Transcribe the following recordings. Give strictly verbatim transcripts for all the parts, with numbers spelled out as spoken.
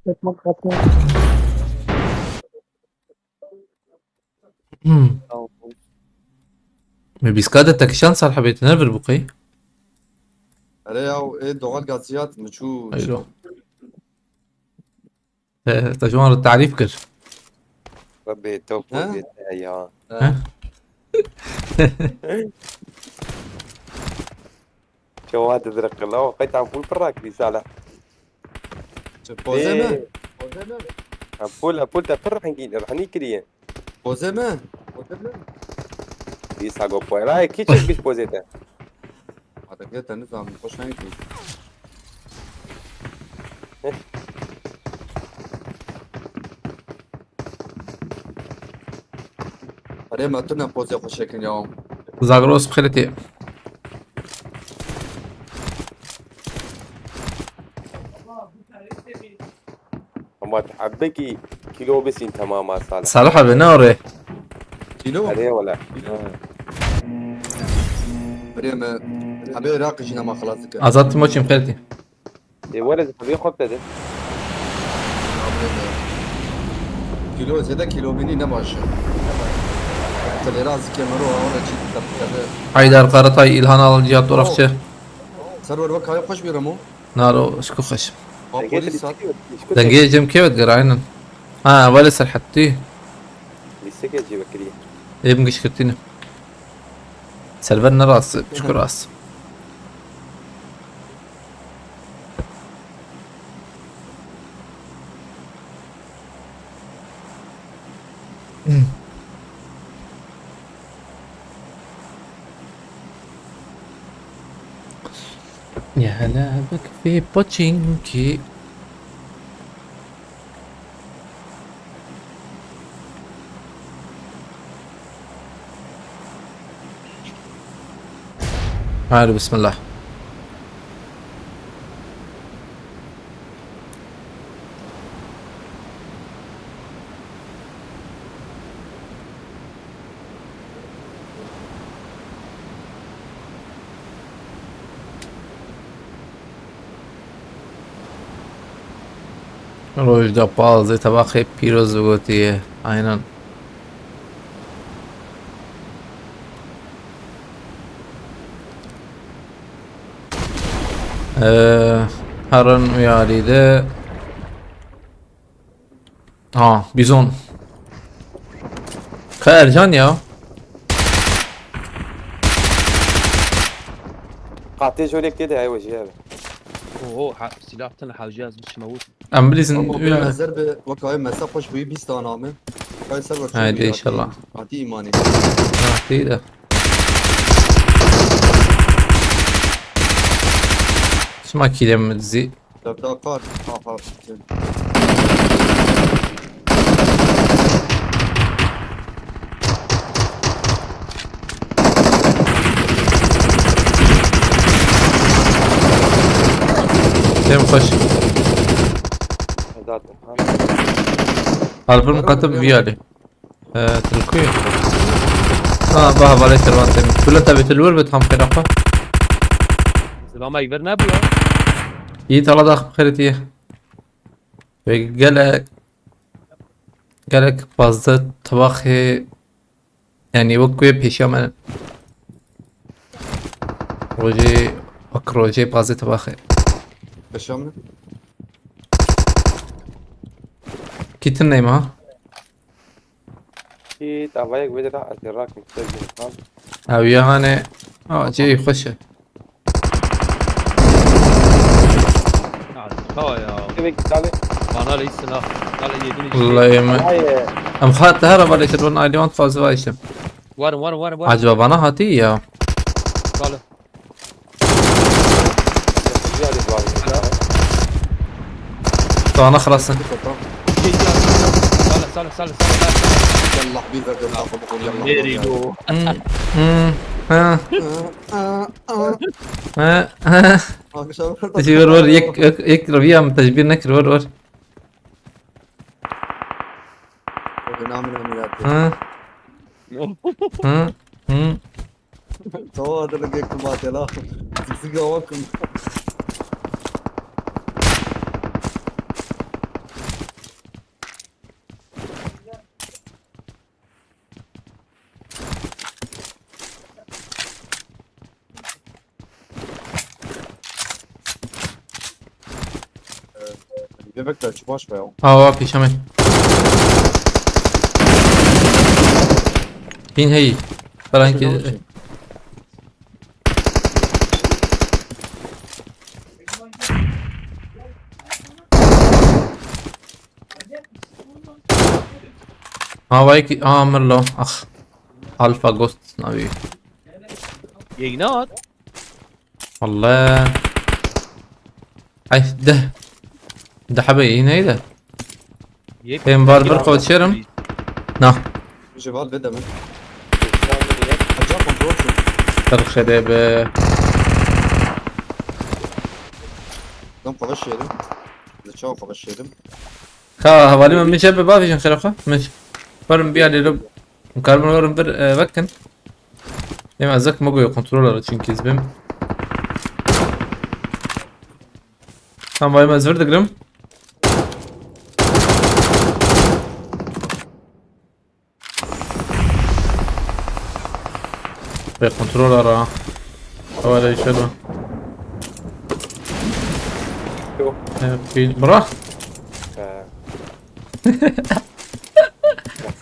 Çekmek katma. Hmm. Me bîska de tekişan sar hebê, tu ne vir bû qey? Erê ya, ê doğal gaziyat mi çû? Eyro. Te, te ji wan re tarîf kir. Rebê, to Ha? pozê te ya. Ha? Çawa dizreqila, qey tam pul pir rakirî sala. Çi pozê mi? Ê. Pozê mi? Em pul, em pul te pir rengîn, rehnî kiriye. Pozê mi? Pozê mi? Dîsa go poela, kî çek bîst pozê te? Adeke te nizam, xweş nayî. Erê me tu ne pozê xwe şekin ya. Zagros bi xêrê tê. Ama hebekî kilo bisîn temama sala. Salih abi ne orê? Kilo? Erê wala. Erê me hebê Iraqî jî nema xelas dike. Azad Timoçîm xêr tê. Ê, were ji xwedê xwe bide. Kilo zêde kilo bînî ne baş e. Te lêra zikê mero awre çî tepkede. Haydar Karatay, İlhan Alın, Cihat Orakçı. Serwer wek hayê xweş bî Remo. Naro, şiko xweş. Dengê te lîstikê wek, lîstikê. Dengê cem kê wek geraynin. Ha, vale serhettî. Lîstikê cî wekirî. Ê min giş kirtîne. Server ne rast, şiko rast. يا هلا بك في بوتشينكي. Haydi bismillah. Roj da pazdeh tebaxê pîroz gotiye. Aynen. Ee, herin uyarıydı. Ha, bizon. Ka Ercan ya. Qatê jolek tê de, ew jî ev. Oho, ha, silah tane hewce ez biçime û. Em bilîzin. Ama bir mezer bi wekayê mesa xweş bûyî bîst tane ame. Kay ser Haydi inşallah. Hatî îmanê. Ha, değil de. Çima kîlem dizî? Derdakar. Ha, ha. Dem xweş. Zaten. Alper mukatab viyali. Ee, tilkuyu. Ha, bah, vale tervan temi. Tula tabi tilur bet ham kerafa. Zilama iver ne bu ya? İyi tala da xeritiye. Ve gelek, gelek fazla tabak he, yani wek ku yê pêşiya me rojê, wek rojê pazê tebaxê. Pêşiya min. Kîtin neyma? Kî tavayek vê de ez ê rakim ser bin kan. Ew ya hane. Ha, cê xweş e. Hadi, tamam ya. Demek ki tabii. Bana leysin ha. Bana yedin işte. Vallahi em, Ay, e, em xat her hava leşir ben aile wan fazla var işte. Var, var, var, var. Acaba bana hati ya. Bana. Güzel bir var. Sana xelasın. Sale, sale, sale, sale, sale. Yallah bir verdim. Yallah. Nereye o? Hmm, hmm, ha. Aa, aa, aa. Ha, ha. Akşam Tecbîr ver, yek, yek, yek reviya min tecbîr nekir, ver, ver. Namine mi yaptı? Ha. Ha. Hı. Tamam, hadi lan, gel, kubat ya lan. Zık zık hava kum. Bebek de çi baş be ya. Awa pêşemê. Hîn heyî. Felankî. Ha, vay ki, ha, Mirlo. Ah. Alpha Ghost navî. Yek ne at? Vallahi. Ay, de. De hebe iyi neydi? Yek. Em var bir koçerim. Na. Ji vat vê demê. Sen bunu yap. Acaba kontrol çû. Kar xerebe. Lan xweş yedim. Li çawa xweş yedim. Ka hevalî min min jê bi bavêjin xêra xwe. Min. Werim biya lêlo. Karim werim bir e, vekin. Em ez zek me goyo kontrol ara çünkü ez bim. Tamam, ez vir digirim. Ve kontrol ara. Havale işe. Yok. Evet, bir bırak. Ee.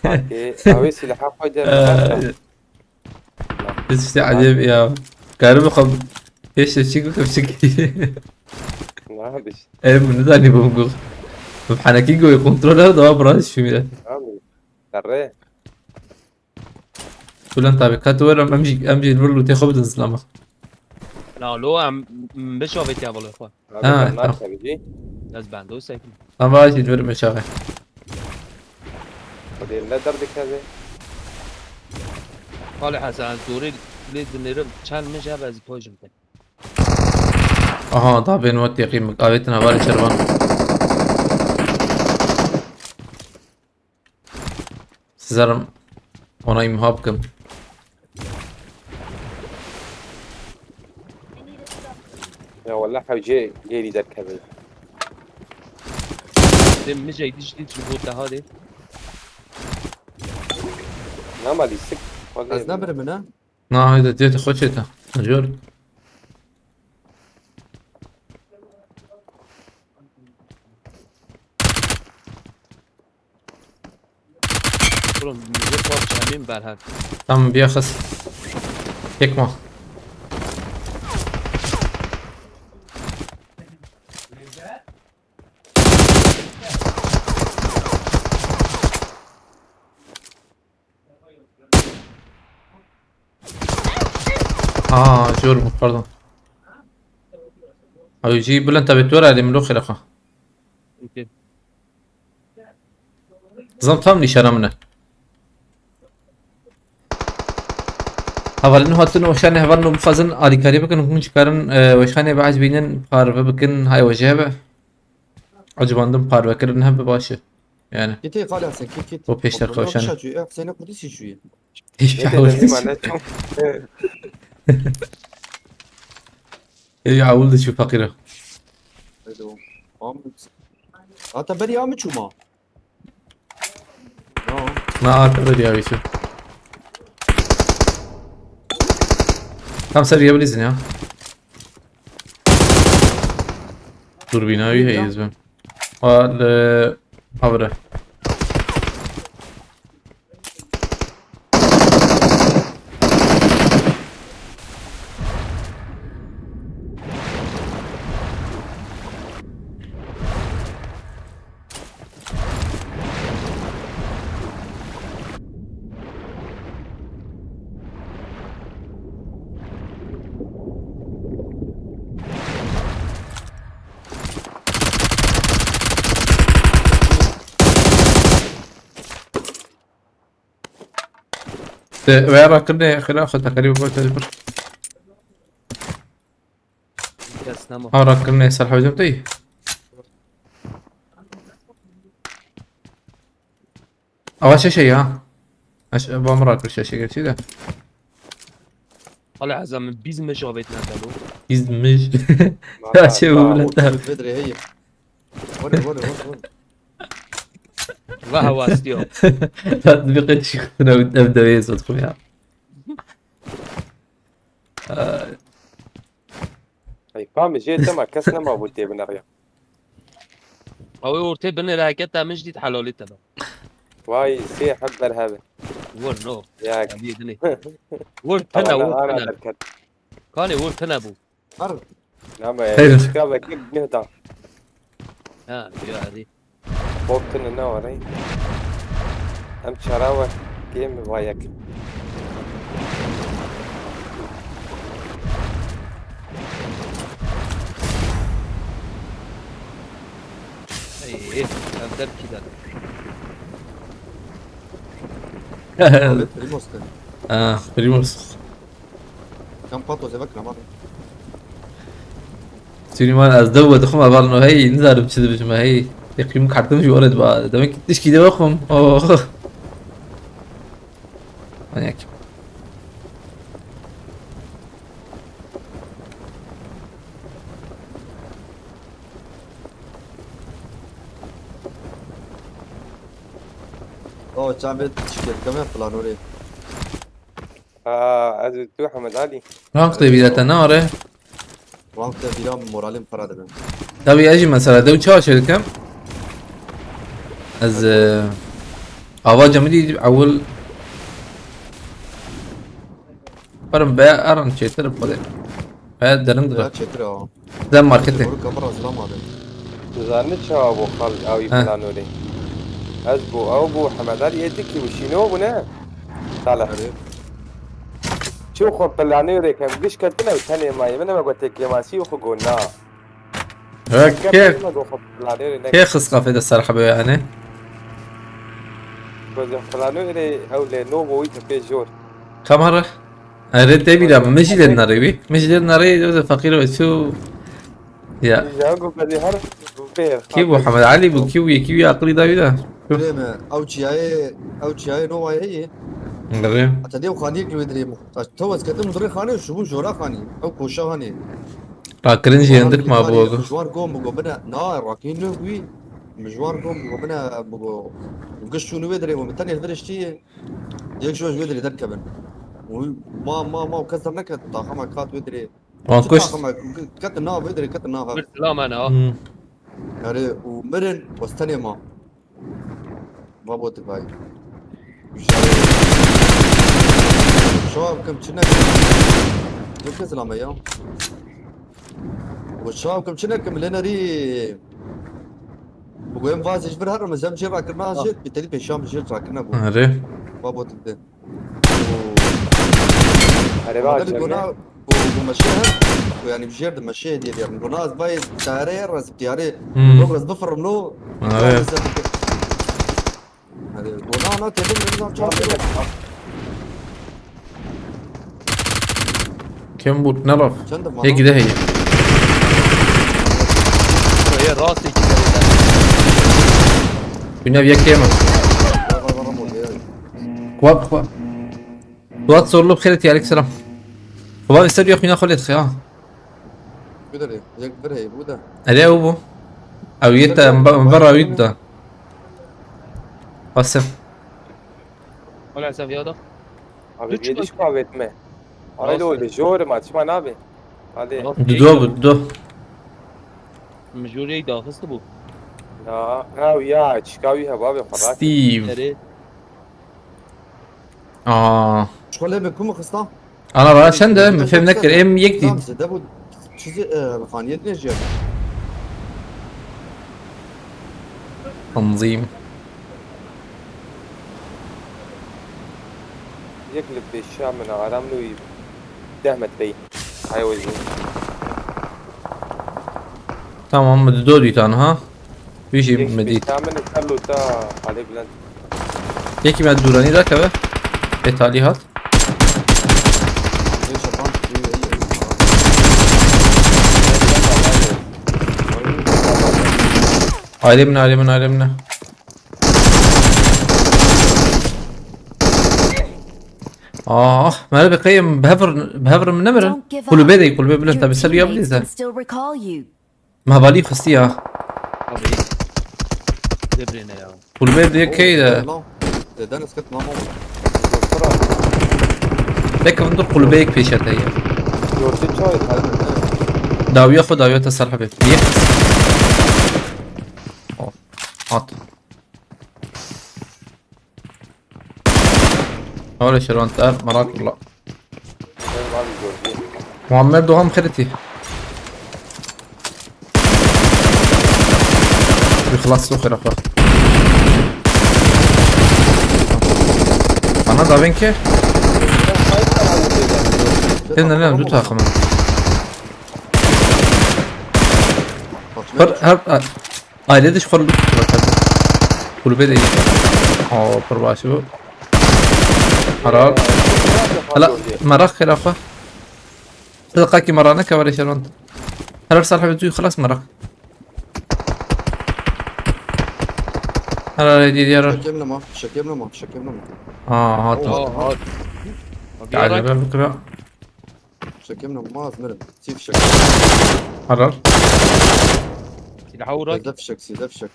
Sanki abi silahı koydu. Ee, Biz işte acayip ya. Garip bakalım. Eşte çık bakalım çık. Ne yapmış? Ev bunu da ne bu bu. Hanaki goy kontrol ara da bırak şimdi. Abi. Karre. Ulan tabi kat var, em jî em jî bir lûtê xwe bidin zilama. La lo em biçavê tiya valo xwe. Abi Ha, ben tamam. Tabii ki. Ez bendo sekim. Ama jî ver meşaxe. O değil ne derdi kedi? Xalê Hesen, ez dorê lê dinêrim, çend min jeb ez pojim te. Aha, da ben wat yaqîn bik. Avêtin hevalê şervan. Sizerim ona imha bikim. Ya wallah hewce geri derkeve. Dem mijey diş diş bu daha de. Nama lisik. Ez ne birim ne? Na haydi diye xwe çêta. Jor. Oğlum, millet var çemim berhek. Tamam, bir yakız. Çekme. Aa, jor mu, pardon. Abi, jî bilind tabi, tu herhalde mi lo xêra xwe. Okey. Zam tam nîşana min e. Hevalên hatin weşanê hevalên bixwazin alîkarî bikin, hûn jî karin, e, weşanê biecibînin, parve bikin, hay weje hebe. Ecibandin parvekirin hebe baş e. Yani. Kitê xalê Hesen, kit kit. O pêşder Kontrol xewşan. Şaçû, e, Hüseyin'e Kudüs şûye. Hiç Ne hawul dedim hiç. Bana çok. Ey, hawul de şu fakire. Haydi o. Tamam. Hatta beri ya mı çuma? Ya. Na, arka da diğer geçiyor. Tam ser yiyebilirsin ya. Dur, binayı heyiz ben. Al, e, avre. Te veya rakirine xila xwe teqerîb bû te bir. Kes nema. Ha, rakirine ser hewcem te. Ava şeşe ya. Aş, ba mı rakir şeşe geçti de. Hala Hesen, min bîst mij avêt ne delo. Biz mij. Ya şey bu bile. Vedre hey. Vore vore vore vore. Ve hewastî yo. Tatbîqê çiktine ev deveye satım ya. Ay. Ey, pamê jê dema kes nema bû tê bineriya. Ew ê ortê binêre heke te min jî dît helalî te be. Vay, sê heb berhev e. Wir no. Ya. Evî dinê. Wir tene, wir tene. Kanê wir tene bû. Her. Name, Xeyr. Çika vekir nehda. Ha, ya, erê. Bok tine ne var, ey? Em çara vekê mi vayek. Ey, ey, ev der kî der. Ahmet Primos de. Ah, Primos. Kam pato zevek ramar. Süleyman, ez dew vedixwim, eval no hey, nizarim çi dibijme hey. Yekî min kartim ji oret ba. Demek tişkî de vexwim. Oh. Manyak. O çavê çi kir, keme plan orê. Ha, ez û tu Hemed Alî. Rank de bîra te ne are? Rank de bîra moralim xera dibe. Tabii, ez jî mesela dew çawa çêdikim? Ez, e, ava cemidî ewil Parim be aran çêtir xwedê. He, derin dibe. Ya çêtir ha. Dem marketê. Doğru kamera zılam abi. Tu zanî çawa bû xal awî He. Planûrê? Ez bû, ew bû, Hemed Alî êdikî û şîno bû ne? Salih. Erê. Çû xwe planûrê kem giş ketine û tenê maye. Min ema got tê kêmasî û xwe got na. He, Kem kê, me got xwe planûrê ne. Kê xist kafê de ser hebe yani? Got planûrê ew lê no bû wî te pê jor. Kamera. Erê, te bîra min jî lê nerê wî. Min jî lê nerê, wî de feqîr ve çû. Ya. Ya, got, hadi her, got, bêr, Kî bû? Hemed Alî bû, kî bû? Yekî wî aqilî da wî de. Dirê me, ew çiyayê, ew çiyayê no wayê yê. Dirê. Heta dê xaniyê ki wê dirê bû. Ta tew ez ketim dirê xanê, şu bû jora xanî. Ew koşa hanê. Rakirin jî Wan hindik ma bû. Mijwar gom bû, bine, na, rakî ne wî. Mijwar gom bû, bine, bû. Giş şûnû wê dirê bû, min tenê diriştî. Yek ji wê ji wê dirê derkevin. Û ma, ma, ma û kes derneket, taxa me kat wê dirê. Wan kuşt. Taxa me ket nav wê dirê, ket nav. Bir silah me ne ha. Hmm. Erê, û mirin, wez tenê ma. Va bo tivay. Şav kim çi nekim. Yek kes silah me ya. Û şav kim çi nekim, lê nerî. Bû em vazê ji vir herim, ez em jê rakirina jê, bi telî pêşan jê rakirina bû. Erê. Va bo tivde. Erê, va, Ama tabii çevre. Gona, bu, bu meşe, bu yani bir yerde meşe diye bir yerim. Gona az bay tare yer, razı tiyare. Hmm. Yok, razı fırım, no. Evet. Hadi, gona ana tedim, ne zaman çarptı? Kêm bû, ne raf? Çend de Yek bana? Gide heye. Şuraya rast iki kere. Günev yek yeme. Var, var, var, var, var, ya. Kuat, kuat. Kuat sorulu bixêr etî, aleyküm selam. Kuat, ister yok, yine xwe lê dixê, ha. Bu da ne? Yek bir hey, bu da. Erê, ew bû. Ew yê te, em be, em bera wî da. Basim. Wala sen ya da. Abi, tu yediş kahvetme. Arayla oldu, jor ma, çima nabe. Hadi. Dudo bû, dudo. Mijûrê daxist bû. Ya, ew ya, çika wî heba be xwe. Steve. Erê. Aa. Şkolê bi ku mu xista? Ana, bana çend de, min fêm nekir, em yek dît. Tamam, zêde bû. Çizi, e, xaniyet ne jî? Tanzîm. Yek li pêşiya min a, aram nûyî deh metreyî. Hay wezî. Tamam, min dido dîtan ha. Wî jî Yek min dît. Pêşiya min li ser lûta Halê Bilend. Yekî me dûranî dakeve. Ê talî hat. Ailê min, ailê min, ailê min. Ah, me bi qeyim bi hev re, bi hev re min nemirin. Don't give up. Kulübe de, kulübe bile tabii ser ya bilirse. Your teammates can still recall you. Me hevalî xistî ya. Abi. Debrêne ya. Kulübe de key de. Lan, deden esket lan oğlum. Peki, dur kulübe ek peşete ya. Gördü çay. Dawiye xwe, dawiye te ser hebe. Niye? Oh. Hat. Öyle şervan ter merak bula. Muammer Doğan Xeriti. Bir xelas yok herhalde. Ana da ben ki. Sen de ne, du takımı. Her, her, Aile dışı xwe li kulübe de. Kulübe de iyi. Oo, pir baş bu. Haral. Hala merak xêra xwe. Sıdqaki mera ne kevare şervan. Haral sarf tu xelas merak. Haral diye diye. Fişek yemleme, fişek yemleme, fişek yemleme. Aa, hat. Aa, hat. Aile ben bu kadar. Fişek yemleme, az mirim. Sî fişek. Haral. Silahı uğrak. Sizde fişek, sizde fişek.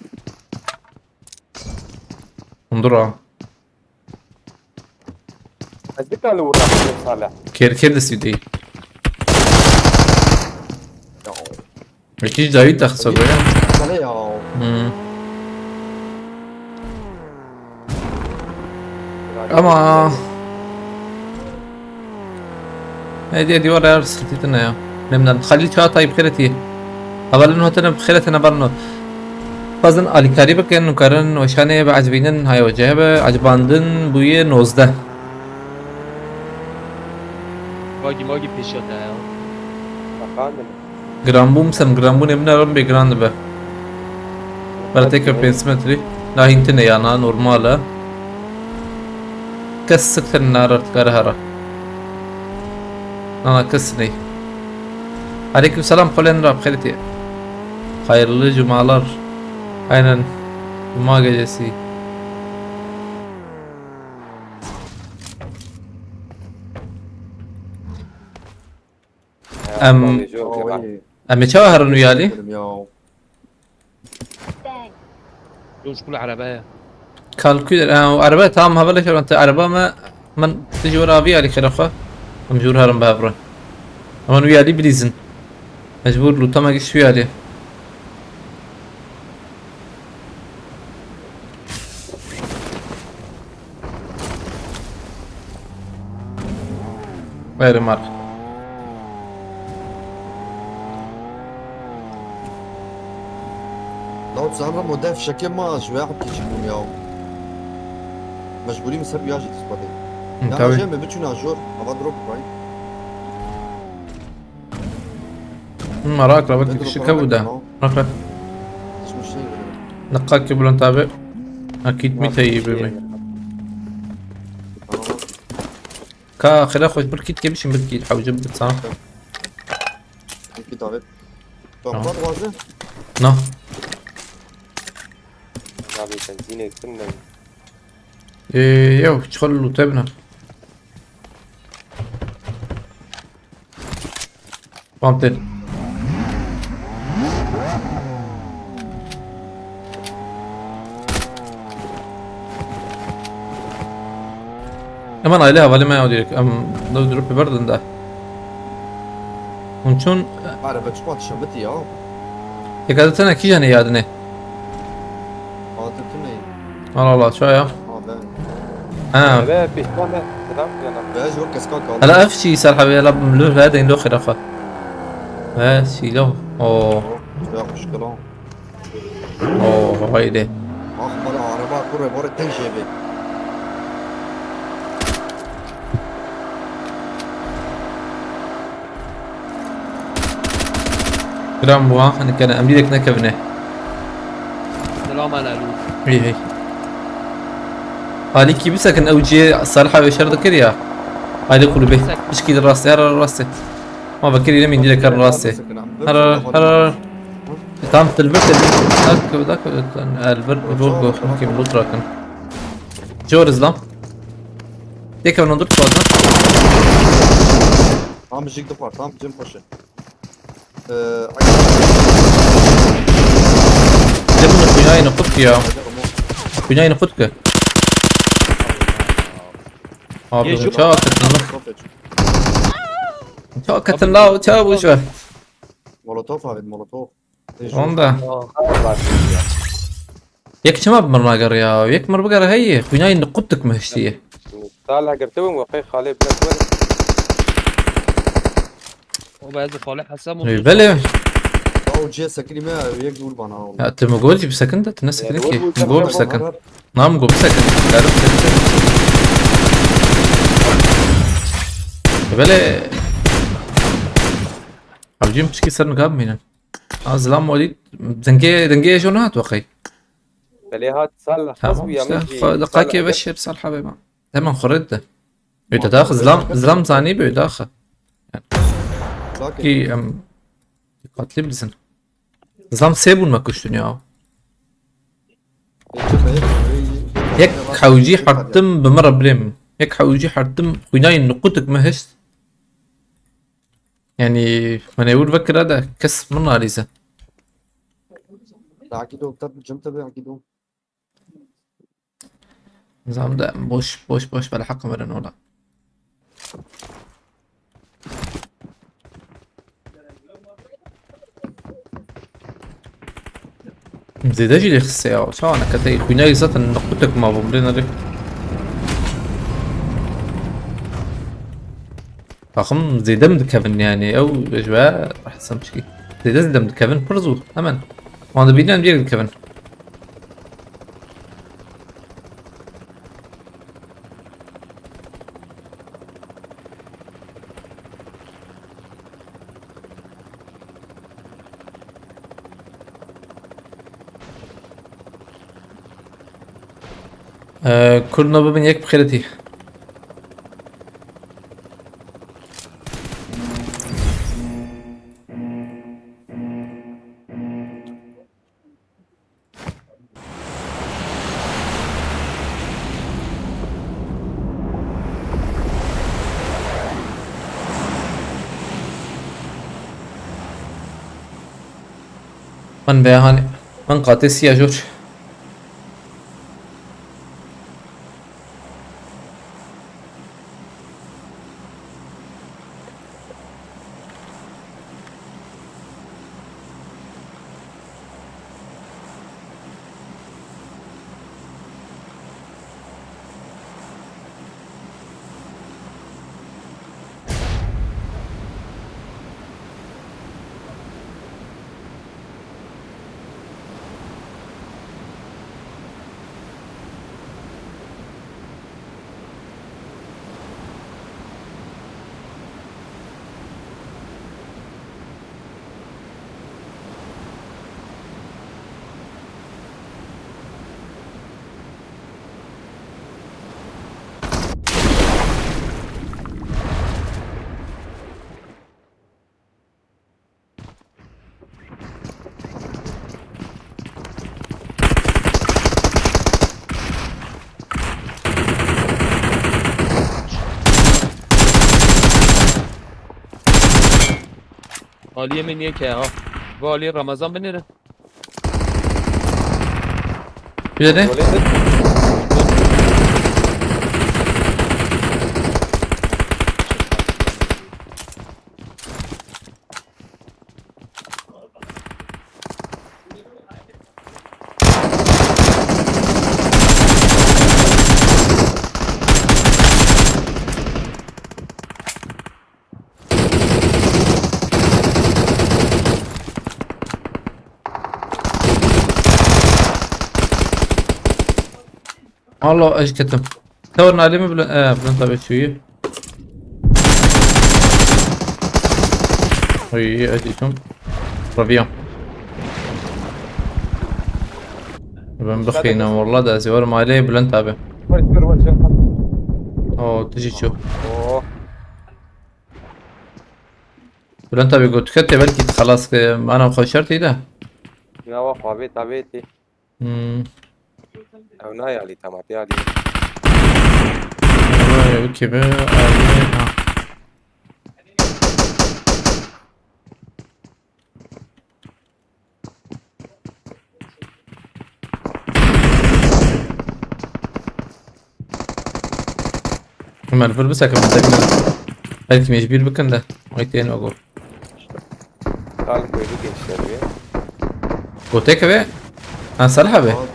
Hundur ha. Ez bir tane vurdum Salih. Kêrkê de swîdî. Ya. Wekî ji dawî texsa goya. Salih ya. Hmm. Ama Hediye dîwar her sirtî tine ya. Nemden. Xalîl Çağatay bi xêretî. Hevalin hatine bi xêretine barno. Xwazin alîkarî bikin û karin weşanê biecibînin, haya weceh bi ecibandin bûye nozdeh. Magî magî pêşiya te ya. Efendim? Giranbûn, sem giranbûnê min erin bê giran dibe. Were têke pênc metrî. Na hîn tine ya, na normal e. Kes siktir nare dikare here. Na, na, kes ney. Aleyküm selam, Polen Rab, xêrî tê. Hayırlı cumalar. Aynen. Cuma gecesi. Em, Oy. Em ê çawa herin wî alî? Dur şu kul arabaya. Kalkülür. Ha, o araba tamam, haberle şey, ben araba mı? Ben tecrübe abi alî kere xwe. Em jur herin bevre. Ama wî alî bilîzin. Mecbur lutama giş wî alî. Were mar. Law zanra model fişekê ma ji wê hepkî çi bûn ya. Mecbûrî min ser uya jî dispatê. Hı, yani tabii. Jê me biçûna jor, hava drop bay. Hı, merak la, belki kişi kavu da. Merak la. Nıkka ki bulan tabi. Akit mi teyyibi mi? Ka xêra xweş bir kît ke bişim bir kît hewce bir sana. Kît abi. Tamam. Bak, bak, wazı. Na. Abi benzînê kim ne? Ee, yew, çixol lûte bine. Tamam, tê. Hemen aile havale me direkt. Em, da durup bir verdin de. Onun için Araba çiqas şebitî ya. Yeka dîtine kîjanê yadine? Hatitine. Allah Allah, çaya. Ha, ben. Ha. Ve pişman da selam yana. Ve jor keska kaldı. Hala ev çi ser habi, hala lüh ve deyin doxira fa. Ve silo. Oo. Ya kuşkala. Oo, haydi. Ah, bana araba kure bore tek şey be. Giran bû ha, hani kene, em dîrek nekevine. Selam aleyküm. Hey, hey. Alîkî bisekin, ew cihê Salih abi şer dikir ya. Aile kulübê. Bisek. Pişkî de rastê, her rastê. Ma vekirî ne min dîrek her rastê. Her, her, her. Tam tilbir, tilbir. Dak, dak, elbir, rol go, kim loot rakin. Jor izlam. Tek onu dur fazla. Tam jik dixwar, tam cem paşa. Ee, Cem bunu kunyayını kut ya. Kunyayını kut ki. Abi, çok kötü lan. Çok kötü la, çok boş ver. Molotof abi, molotof. Onda. Yek çima bi mir nagere ya? Yek mir bigere heye. Xwînayê niqutik mi hiştiye. Salih girtibûm, we qey xalê bilek were. O be ez xalê Hesen Ê, Mutlu. Belê. Ya o cihê sekinî me, yek dûr bana oğlum. Ya, tu mi gotî bisekin de, tu nesekinî ki. Mi got bisekin. Na, mi got bisekin. Derim sekin. Belê. Abicim, piçkî ser niqab mînin. Ha, zilam olî. Dengê, dengê ejo nehat weqey. Belê hat, Salih. Tamam, işte, xwe, deqakê veşêr, Salih abi, ma. Hemen xwe red de. Öyle daha zilam, zilam zanî böyle daha. Ki, em, dikkatli bilsin. Zilam sê bûn me kuştin ya. Yek hewcî hertim bi min re birêm. Yek hewcî hertim xwînayê niqutik me hişt. Yani, me newir vekira de kes min nalîze. Akido, tabi cim tabi Akido. Nizam de boş, boş, boş, bela heqim verin ola. Zêde jî lê xise ya. Çawa nekete xwînayê zaten niqutek ma bû, milê nerê. Taxim zêde mi dikevin yani. Ew ji we hesam çikî. Zêde zêde mi dikevin. Pir zû. Hemen. Wan dibînin em dirêk dikevin. Ee, Kurno bibin yek bi xêretî. Min vê hanê. Min qatê siya jor. Aliyê min yek e ha. Bu Aliyê Ramazan binêre. Bir de ne? Allah, ez ketim. Tewr nalê min bile, e, Bülent abi çûyî. Oy, ez diçûm. Reviyam. Ben bixînim, wallah da ez ê werim aileyê Bülent abi. Ver, ver, ver, ver. O, tu jî çû. Oh. Bülent abi, gotikete belkî xelas ke mana xwe şertî de. Ya, wa xwe bê tabêtî. Hmm. Ew nayê alî, tematê alî. Ew ê wekî be, alî, ha. Ömer, vur bir sakın, bir sakın. Belki mecbur bakın da. Ay, teyno go. Al koydu gençler bir. Gotek ve. Ha, Salih abi. Tamam.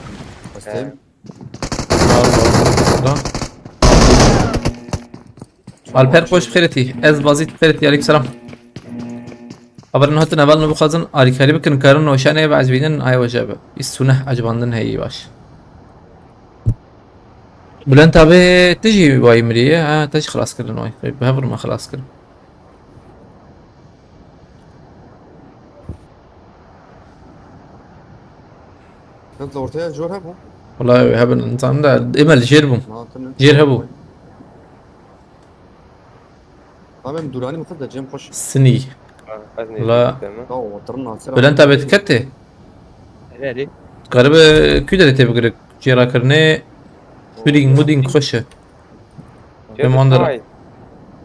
Alper, xweş bi xêr hatî. Ez Bazîd, bi xêr hatî. Aleykum selam. Xeberin hatin hevalin bixwazin alîkarî bikin, karin weşanê biecibînin, ay weşa bi. Bîst û neh ecibandin heyî, baş. Bülent abi, tu jî wayî mirî ye? Ha, te jî xilas kirin way. Bi hev re me xilas kirin. Hint li ortaya jor hebû. Wala hebin insan da, ême li jêr bûm. Jêr hebû. Abi em duranî min xist de cem xweş. Sinî. Ha, ez nê La. Deme. Ya o tırın nasıl Bülent abi, dikkat et. Helal. Garibe kü de tebgire. Jêrakirinê. Shooting, mooting xweş e. Cem Em onda. Ay.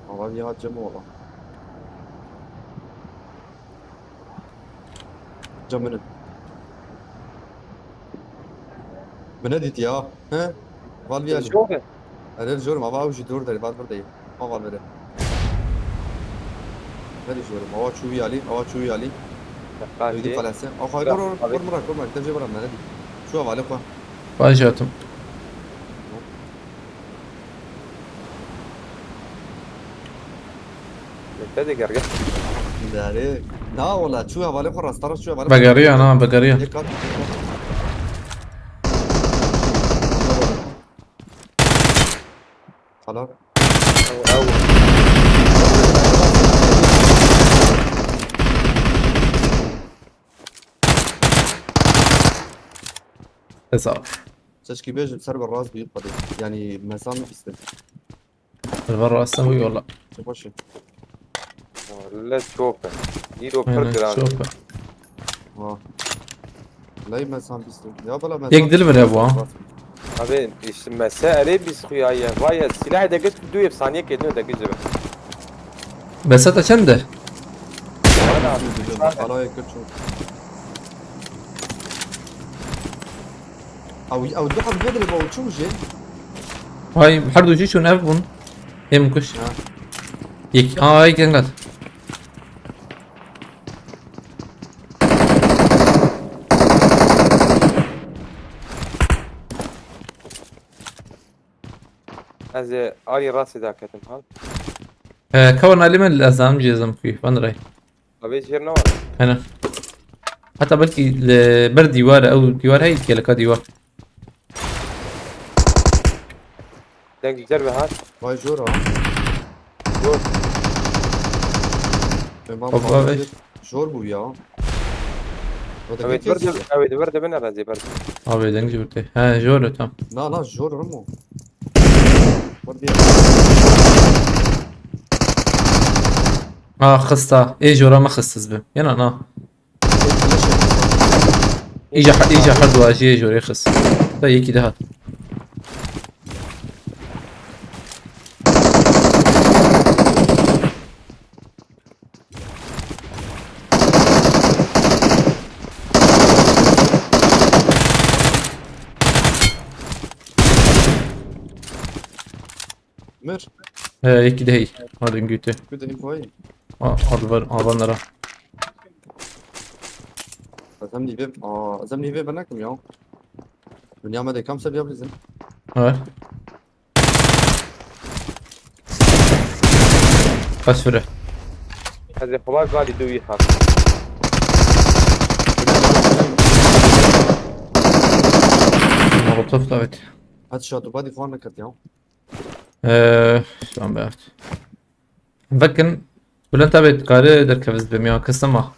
Ama bir hat cem ola. Cem benim. Bu ne dedi ya? He? Val bir acı. Çok. Erê, jor im, ava ew jî dor derê, vat vir deyê. Ma val vere. Herî jor im, ava çû wî alî, ava çû wî alî. Daqqa Ew dî jî. Qalese. Aw xay Bırak, gor, abi. Gor, mirak, gor, mirak, te jê bira, nerede? Çû ava lê xwe. Baş hatim. Te de gerge. Derê. Na wala, çû ava lê xwe, rasta rast çû ava lê xwe. Vegeriya, na, vegeriya. Yek kat. Hala. Ew, ew. Hesap. Çeşkî bêjim ser bi rast bî xwedê. Yani mesan bîstin. Li van rastî wî wala. Çi baş e. Wele çop e. Îro pir Aynen, giran. Çop e. Ha. Lay mesan bîstin. Ya bala mesan Yek dil vire bu ha. Abi işte mese erê biz xuyaye. Vay ya, silah de git, du efsaniye kedin de git. Bese te çend e? Valla, Hala yek çok. Ew, ew du heb vê dirê bawul çi bû jê? Vay, her du jî çûn ev bûn. Ê min kuş. Ha. Yek, aa, yek engat. Ez ê alî rastî daketim hal. He, kawan alî min ez dam cêzim xwî. Van ray. Abi jêr ne var? Hene. Heta belkî li ber dîwar, ew dîwar hey, geleka dîwar. Deng ji derve hat. Vay jor ha. Jor. Tamam, Hop, abi. Jor bû ya. Evet, ver de, evet, ver de bine razî, ver de. Abi, deng ji birtê. He, jor e, tam. Na, na, jor mu? Ver de. Ah, xista. Ê, jora me xistiz bi. Yena na. Îca, îca her du ajiyê jorê xist. Da yekî daha. Mir. He, yekî de hey. Hadi güte. Good info. A, hadi ver, avanlara. Ez em nîvê, a, ez em nîvê venekim ya. Dinya me de kam seviya bizim. Evet. Kaç süre? Ez ê xwe galî dûyî hat. Molotof, evet. Hadi şatu badi falan ne kat ya. Ee, şu an evet. Vekin, Bülent abi, karê derkevî ez bim ya, kestim ha.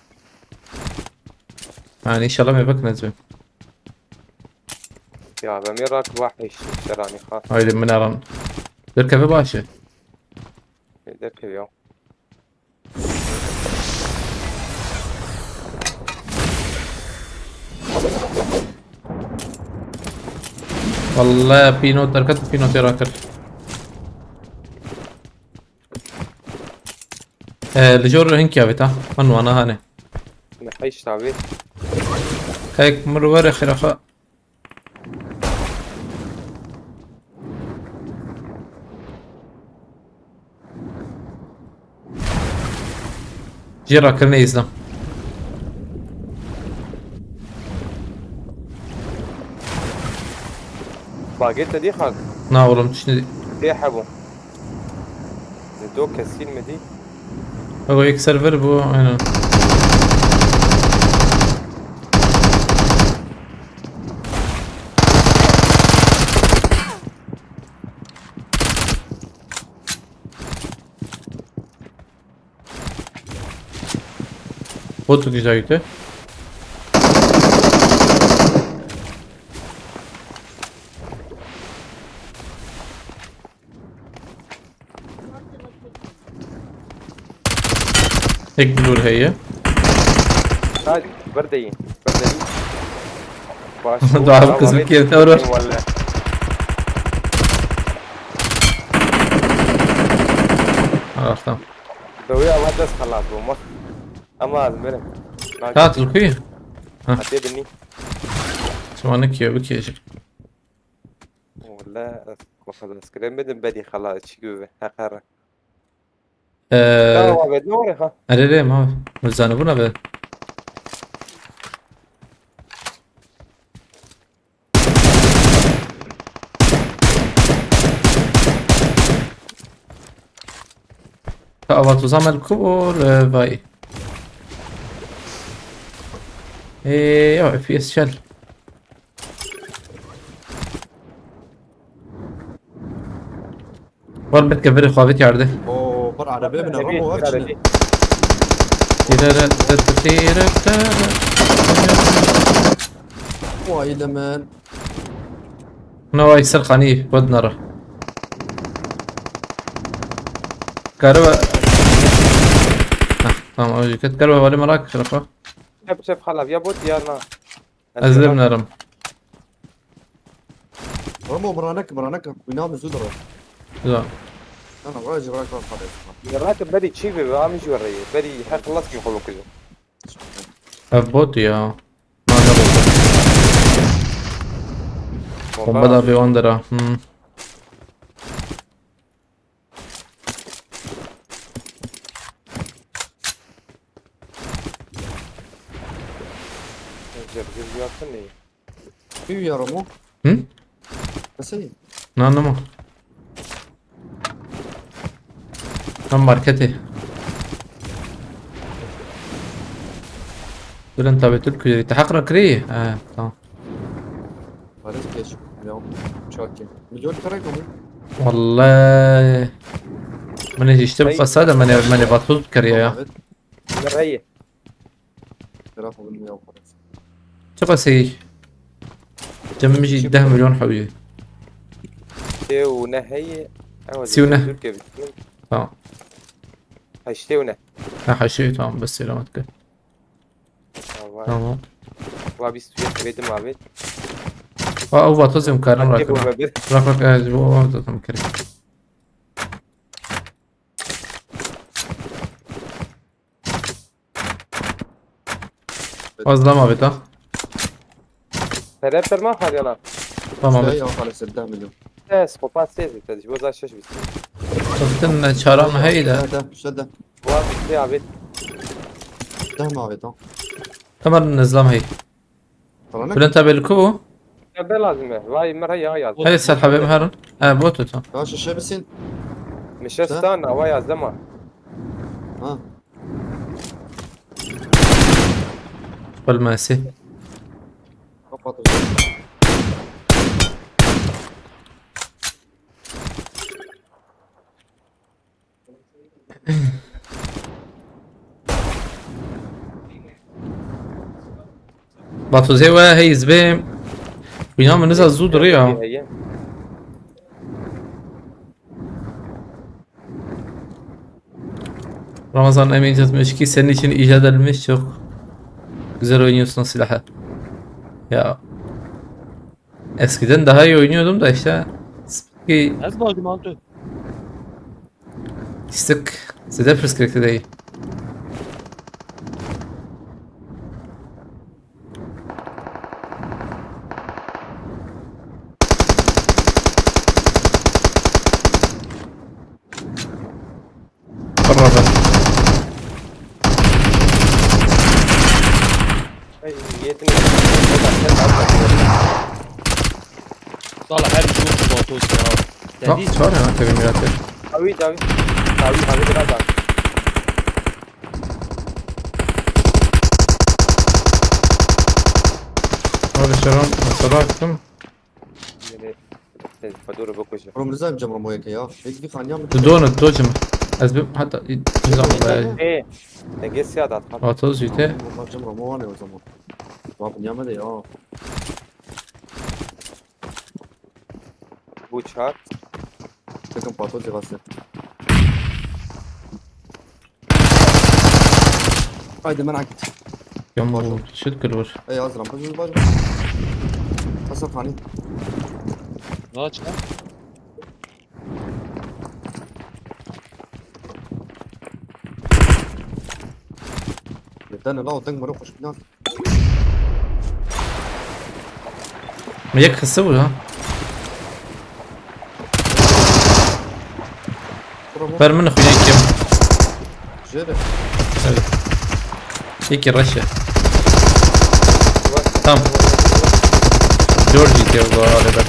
Yani inşallah me vekin ez bim. Ya, ve mi rak vah eşit seranî ha. Haydi min aran. Derkevî baş e. Derkevî ya. Vallahi pîno derket, pîno tê rakir. E, li jor hinkî avêt ha. Min wana hane. Ne heyş tabi. Kayk mir were xirafa. Jê rakirinê îzlam. Bagê te dî xal. Na oğlum, tiştî. Dê hebû. Dê do kesîn mi dî? Bak, o yek server bu, aynen. Bot güzel gitti. Tek bir dur heye. Hadi, bir deyim. Bir deyim. Baş. Daha bu kızın yerine uğrar. Vallahi. Allah'tan. Dawî ama dest xelas bû ma. Ama ez mirim. Ha, Tilkuyu. Hatiye binî. Şumanı kiyo, bu kiyo. Wala, xwe xelas kirin bidim, bedî xelas çi gibi. Heqere. Eee, Tamam abi, ne var ha? Erê rê ma. Muzanı buna be. Ka avat uzam el kur, e, vay. E, ya, F P S çel. Var bir keviri xavit yardı. Oo, bir araba bine, Ramo var içine. Tirere, tir, tir, tir, tir. Vay lemen. Buna vay ser xanî, xwed nara. Kare ve... Heh, tamam, o ket kare ve vali merak şerefa. Şef, şef, xalav ya bot ya na. Ez de binerim. Ramo, biranek, biranek. Wîna min zû dire. Güzel. Ana, vay, civrak var, xalê. Rakim berî çi be, amî ji we re ye. Berî her xelas ki xolo kujim. Ev bot ya. Nane bot. Bomba da bir on lira. Hmm. Zirgir yakın iyi. Bir yarım o. Hı? Nasıl? Nane mi? Tam marketi. Durun tabi Türk kuyruğu. Tahak rakri. Ha, tamam. Paris geç. Ya. Çok iyi. Milyon kare mi? Vallahi. Min işte bu Hey. fasada mene mene batuz kariye ya. Evet. Reyi. Taraf olun ya, Paris. Çok şey. Cem jî deh milyon hewî. Sê û neh heye. Ew Sê û neh. Türkiye bitti. Tamam. Heştê û neh. Ha, her şey tamam, bes selamet kal. Tamam. Tamam. Wa bîst û yek bedim abi. Aa, o vatozim karim Hadi rakıra. bu be. Rak rak, evet, bu o da tam kerek. Az da mavita. Serep terma xaliyana. Tamam. Şey ya, Paris, deh milyon. Es, kopa sêz bitti. Bu za şeş bitti. Çoktan çaran heydi. Deh, deh, işte deh. Wa bitti abi. Deh mi abi, tamam. Tamam, nizlam hey. Biranek. Bülent abi, ku? Ya ben lazım ya. Vay mera ya yaz. Hey, ser habim harun. Ha, bu tutam. Ya şişe misin? Mişe stan, wa yaz dema. Ha. Bilmesi. Kapat o zaman. Batuzê we hey zbê. Bina min niza zû diriya. Heye. Ramazan Emin yazmış ki senin için icat edilmiş, çok güzel oynuyorsun silahı. Ya. Eskiden daha iyi oynuyordum da işte. Ki Ez bacım altı. istik. Size fırsat değil. Bravo. Ay, yetin. Sala her jû Vatos ya. Bak, çar yana tevî miratê. Dawî, dawî. Dawî, dawî, biraz daha. Hadi şeran, mesela baktım. Yine. Sen Fadur'u bakacağım. Oğlum Rıza amcam Romo'ya ya. Peki bir kanya mı? Dudonu, dodgem. Ez bir hatta bir zaman bayağı. Eee. Ne geçse ya da. Vatos jî te. Amcam Romo var ne o zaman? Bak, niye mi de ya? Bu çar. Takım patladı cevası. Haydi merak et. Yom bu shit kırılır. Ey az rampa yüz baş. Hasan Fani. Ne açık lan? Yeter ne la o tek mırı koşup lan. Yek hisse bu ha. Bravo. Ber min xuya kim. Jere. Evet. Yekî reşe. Tam. George diye bu arada.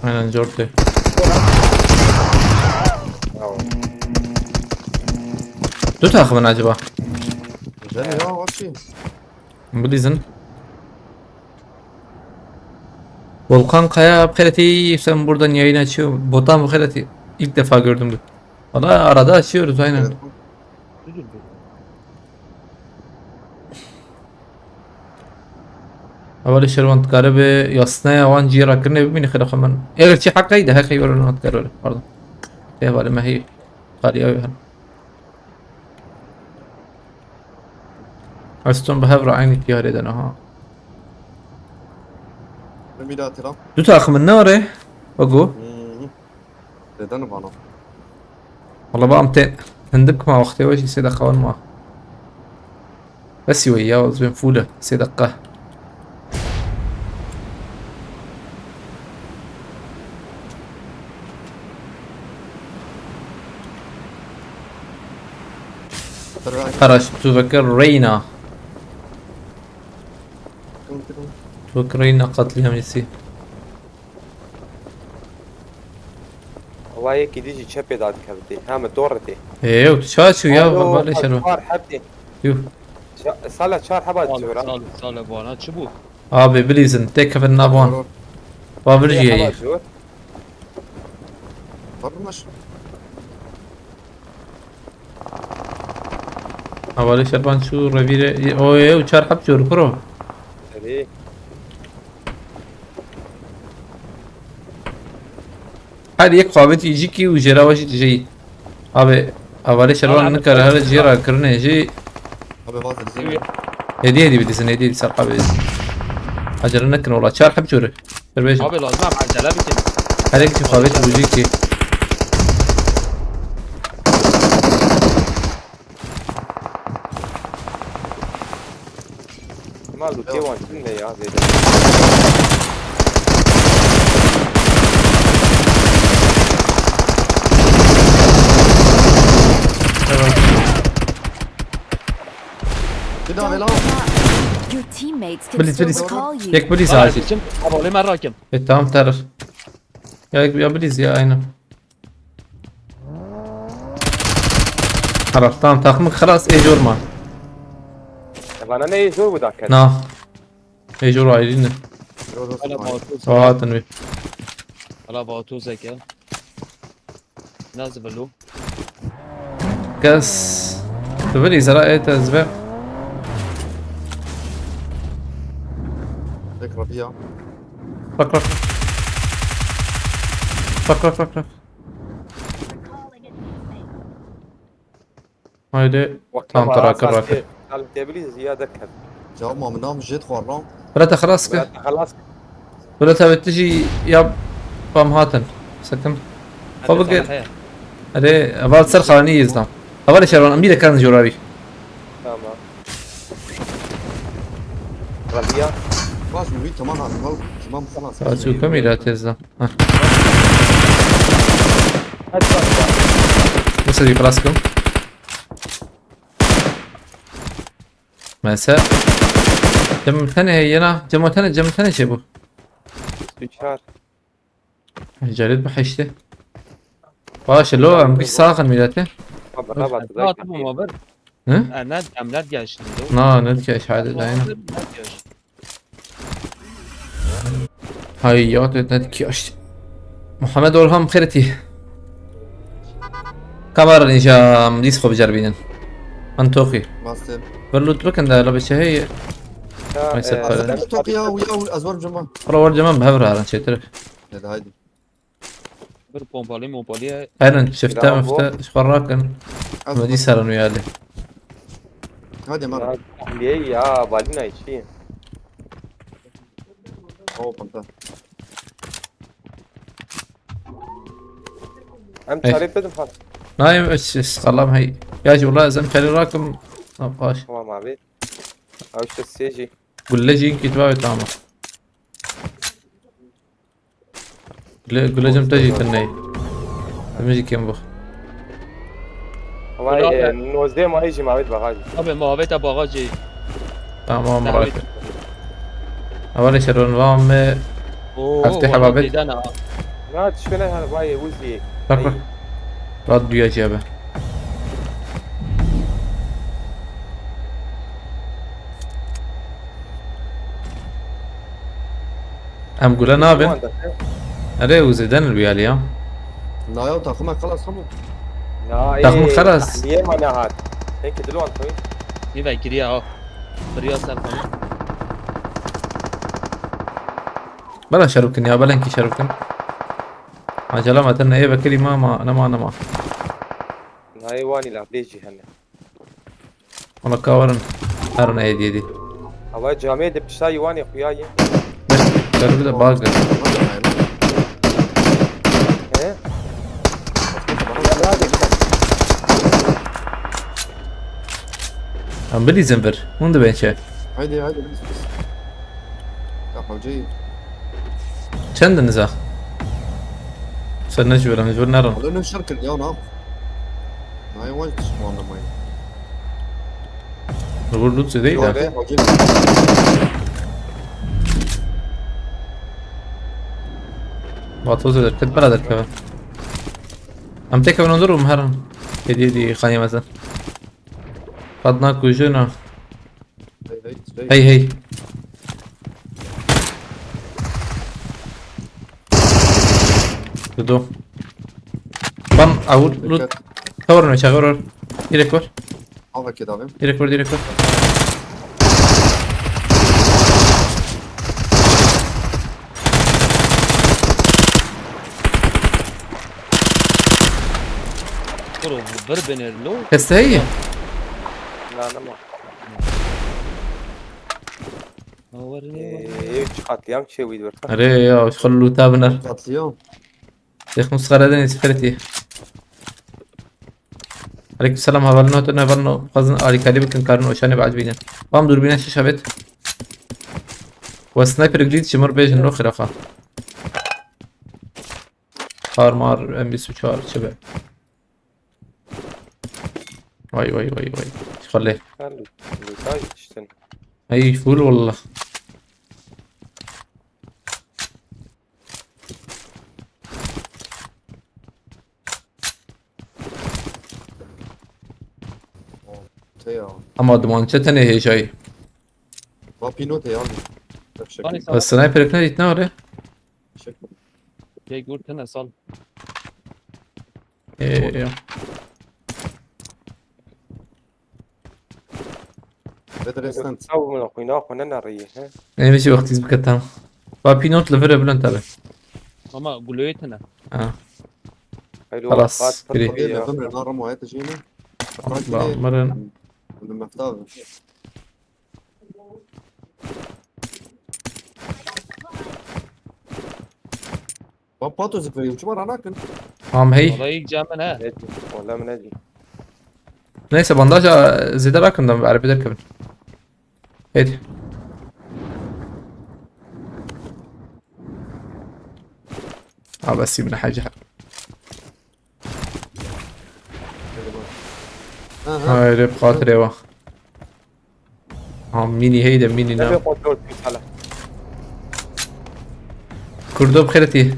Aynen George. Bravo. Du takımın acaba? Jere ya, what's he? Bilizin. Volkan Kaya, Xeyreti, sen buradan yayın açıyor. Botan bu Xeyreti. İlk defa gördüm. Valla arada açıyoruz aynen. Evet. Hevalê şervan dikare bi yasnaya wan cî rakirinê bibîne xêra xwe min. Eger çi heqey de heqey were wan dikare were. Pardon. Hevalê me heyî. Qaliya wê hin. Eston bi hev re eynî tiyarê de ne ha. Min bîra tira. Du takımın ne were? Wego. Hmm. Neden bana? Valla ba em tê hindik ma wextê we jî sê deqa wan ma. Bes wê ya, ez bên fûl e, sê deqa. Qaraş, tu vekir Reyna. Tu vekir Reyna qetlîam lîsî. Wala yekî dî jî çepê dadikevitê. Ha, min dor tê. Ê, ew tu ça çû ya, balê şero. Çar hebdê. Yuh. Ça- Sala çar heba Sal, zora. sal, sal, bana çi bû? Abi bilîzin, tê kevin nav wan. Wa vir jî Heba heyî. zor. Hevalê şervan çû revîrê. O ye, ew çar heb çû kuro. Erê. Her yek xwabetî jî kî û jêra we jî dijeyî. Abi, hevalê şervan nikare here jê rakirinê jî. Abi vazir zî. Hêdî hêdî bidîsin, hêdî hêdî ser xabê. Acele nekin ola. Çar heb çû. Dur bêjim. Abi lazim em acele bikin. Her yek jî xabetî û jî kî. Ma lûtê wan çin ne ya zêde. Bida vela. Your teammates can Bilîz, still bilîz. Recall you. Yek bilîz Ha, acil. Kim? Abi olayım ben rakim. E tamam, terör. Ya, ya bilîz ya, aynen. Xelas, tamam, takımı xelas, ê jor ma. E, bana ne zor bu dakika? Na. Ê jor ayrı ne? Hala Vatos. Saatın bir. Hala Vatos eke. Nasıl belo? Kes. Tu bilî zera ê te zve. Tek Rabia. Bak, bak. Bak, bak, bak, bak. Haydi. Tam tarakir rakir. Al tebli ziyade ket. Cevap mı nam jet xorram. Bira te xelas ke. Bira te xelas. Bira te tijî ya bam hatin. Sekin. Xwe bigir. He. Erê, heval ser xanî yêzdam. Hevalê şervan, em bîre kerin jorarî. Tamam. Rabia. Bas mı tamam abi. Tamam tamam. Saat çû kemî ra têzdam. Heh. Hadi bak. Nasıl bir xelas kim? Mesela. Cem tane yena, Cem tane, Cem tane şey bu. Bîst û çar. Cerit bi heştê. Baş e, lo, em giş saxin mîletê. Abi, rabat, Rahat bû ma bir. Hı? E, ne, em ne digeştin do? Na, ne dikeş, hadi dayına. Ne digeş? Hay, ya, tu ne dikiyaş. Muhammed Orhan Xiriti. Kamera nîşam, dîs xwe biceribînin. An toxî. Bastım. Bir loot bikin de, la bi çehê. Ya, Ay, e, ser pare. Toxî ya, ya, ez var cema. Xura war cema, bi hev raran çêtir. Hadi, haydi. Bir pompalı mompalı ya. Herin, çifte Bravo. Mifte, ji xwe rakin. Ez Medî serin wî alî. Hadi, mara. Ya, tahliye ya, balina içi. Hop, anta. Em Ey. Çarê dedim ha. Nayê, ez, ez, xalam hey. Ya jî wela ez em perê rakim. Ha, baş. Tamam abi. Abi işte seyirci. Gulle jî kitva ve tamam. Gulle, gulle cem te jî tune. Em jî kêm bû. Vay, Bravo. E, nozdeh mayî jî mavêt bagajî. Abi, mavêta bagajî. Tamam, Tamam. Bırak. Hevalê şeron va me. Oo, Heftê valla hebabet. Dêdana. Na, tişkene her vay, Uzi. Bak, bak. Ay. Radyoya cebe. Em gule nabin. Erê, û zêden li wî alî ya. Na ya, takım xelas hemû. Ya, Takım ê, xelas. Tahliye ma nehat. Peki, dilwan koy. Nîve giriya ha. Biriya ser xwe. Bela şer bikin ya, belenkî şer bikin. Acele me tine ê vekirî ma, ma, nema, nema. Nayê wanî la, bê jî hene. Ona kawarin. Herin ê dî dî. Hava camê de pişta yuwanê xuya ye. Şer bir de bak. He? Em bilîzin vir. Hûn dibên çi? Haydi, haydi, biz, biz. Ya, hocayı. Çend in niza? Sen ne jibir, em jibir nerin. Alın şarkı ya, ne yap? Nayê wan jî tişt anlamayın. Li wir loot zêde ye de. Hocayı. Vatoz eder, ket bela derkeve. Em têkevin ondur û em herin. Hediye diye xaniye mezin. Qad nakujina. Hey, hey, hey. Hey, hey. Dudu. Ban avur lut. Dikkat. Tavır mı çağırır? Direkt var. Al vakit abi. Direkt var, direkt var. Kuro, bir bener lo. Keste heye? Na, nema. Ee, üç katliam şey uydu. Erê ya, xwe lûta biner. Katliam. Şêx Musxeredin Îsfertî. Aleyküm selam, hevalino, tu ne hevalino, xwazin alîkarî bikin, karin oşanê biecibînin. Bam dûrbîne şiş hebêt. We sniper glît ji mir bêjin ro xirafa. Kar mar, M bîst û çar, çi be? Vay, vay, vay, vay. Xelê. Sen lütfen yetiştin. Ey, full wallah. Te ya. Ama dumançe tenê hêjayî. Va pînotê ya. Bak şekil. Hani sniper ekne gitne oraya. Şekil. Jay Gurtene sal. Ee, ya. Better instant. Ew min xwîna xwe ne nerî, he? Em jî wextî bike tam. Va pînot li vir e bilind tabi. Ama guloyê tine. Ha. Haylo, Xelas, xat girî. Tabii ya. Emre, naram o, hayatı şeyini. Ba, mirin. Bunu mefta abi. Bak, pato zikreyi, uçma ranakin. Tamam, hey. Olayı cemine. Ne diyeyim? Ola mı ne diyeyim? Neyse, bandaj, a, zêde rakin da, erebe derkevin. Hadi. Ha, bes, ibn Hacer. Aha. Hayır, hep hatırı var. Ha, mini, heyde mini ne? Tabii kontrol, hala. Kurdo bi xêretî.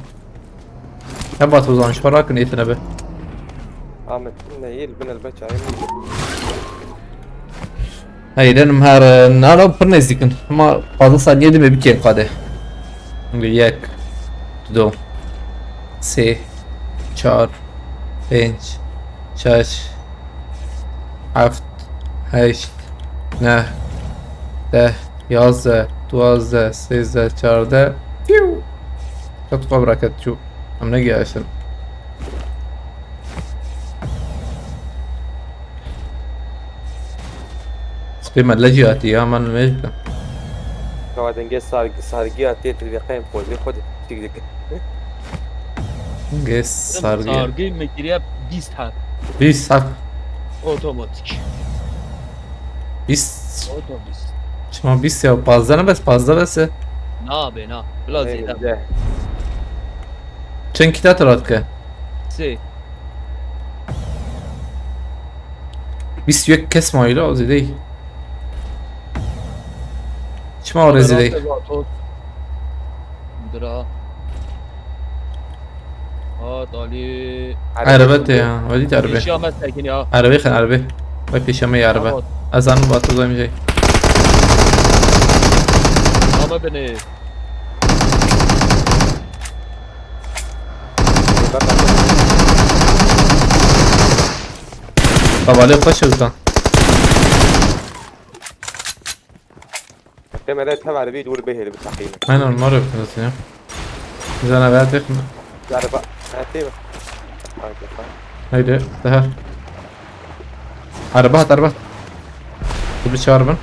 Ebat Ozan, ji xwe rakin êtine be. Ahmet, ne yil bin el beça, yil. Hey, denim her, e, nara pir nêzîk in. Hema pazdeh saniye dime bikên qadê. Yek, du, sê, çar, pênc, şeş, heft, heşt, neh, deh, yazdeh, duwazdeh, sêzdeh, çardeh. Piu! Ket xwe bira ket çû. Em negihaştin. Spê me lecî hatî ya, me nimêj bikin. Kawa dengê sarg-, sargiya tê, tu vê qeyên polê xwe de çîk dike. Dengê sargiya. Sargî me kiriye bîst heb. Bîst heb. Otomatik. Bîst. Otobüs. Çima bîst ya? Pazdeh ne bes, pazdeh bes e. Na be, na. Bila zêde. Neyse. Çend kîta tu radike? Sê. Bîst û yek kes mayî la, o zêde yî. Çima o zêde yî? Bira. Hat Ali. Erebe te ya, Walid erebe. Pêşiya me sekin ya. Erebe xen erebe. Vay pêşiya me ya erebe. Tamam. Ez anım batı uzayım şey. Ama beni. Tavale paşa uzan. Te me de tev erebî dûr bihêl bi teqîne. Aynen, mor yapıyorsun ya. Güzel haber değil mi? Araba. Ha, değil mi? Araba. Haydi, daha. Araba at, araba. Bu bir çağır ben.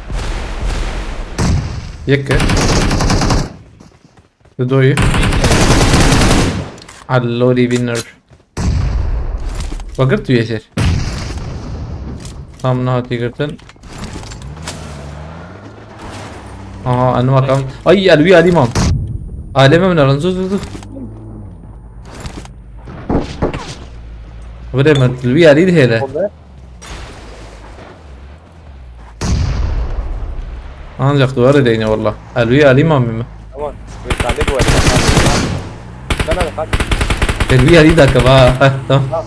Yek. Dudoyu. Allori winner. Bagir tu yeşer. Tam niha tê girtin. Aha, enu akam. Ay, elwi alimam. Aleme min aran, zu, zu, zu. Vire min, elwi ali de hele. Ancak duvarı değine valla. Elwi alimam mı? Tamam. Bir tane bu arada. Sen hadi kaç. Elwi ali dakika va. Heh, tamam. Tamam.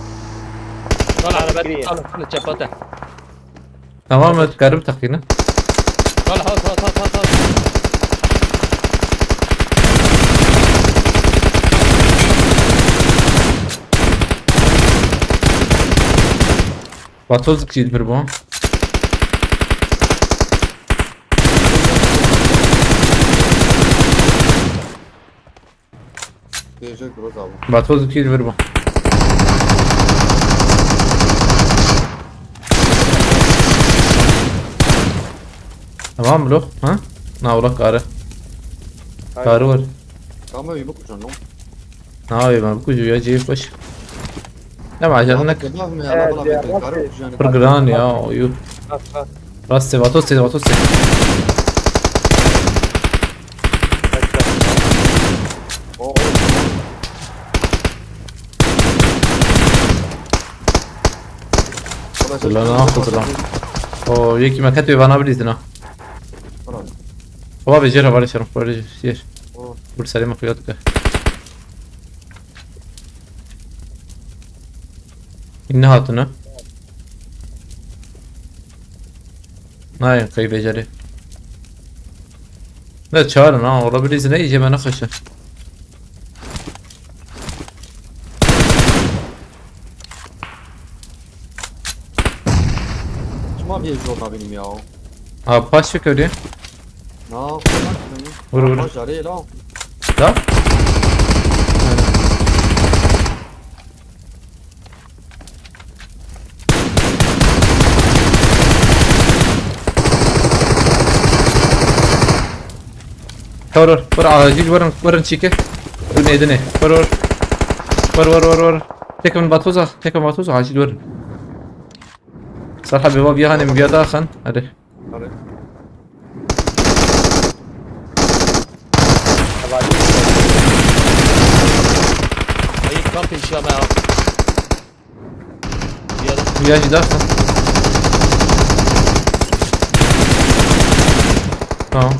Kal araba, kal, kal, çapata. Tamam, evet, garip takıyını. Kal, kal, kal, kal, kal, kal. Vatoz kişi bir bu. Gelecek Groz abi. Vatoz kişi bir bu. Tamam bro, ha? Na, ola karı. Hayır. Karı var. Tamam, iyi bak hocam, ne? Navê me bikujî ya cihê xweş. Ne baş ne. Pir giran ya, oyu. Rast sê, vato sê, vato sê. Ulan ne yaptı lan? O yekî me ketê vana bilîzin ha. Ola be jêr hevalê şerm xwe jêr. Bur serê min xuya dike. Nehatine. Nayên qey becerê. Ne çarin ha, ola bilîzin ne îcê me nexweşe. Çima bir yol nabînim ya? Ha, paş çek öyle. Na, koymak mı? Vur, vur. Paş araya la. Da? Vur, vur. Vur, acil vurun, vurun çike. Dur, ne, ne? Vur, vur. Vur, vur, vur, vur. Tekin batoza, tekin batoza, acil vurun. Sarha beba bir hanim bir daha kan. Hadi. Hadi. Ay, kam pêşiya me ya. Ya da ya jî dersin. Tamam.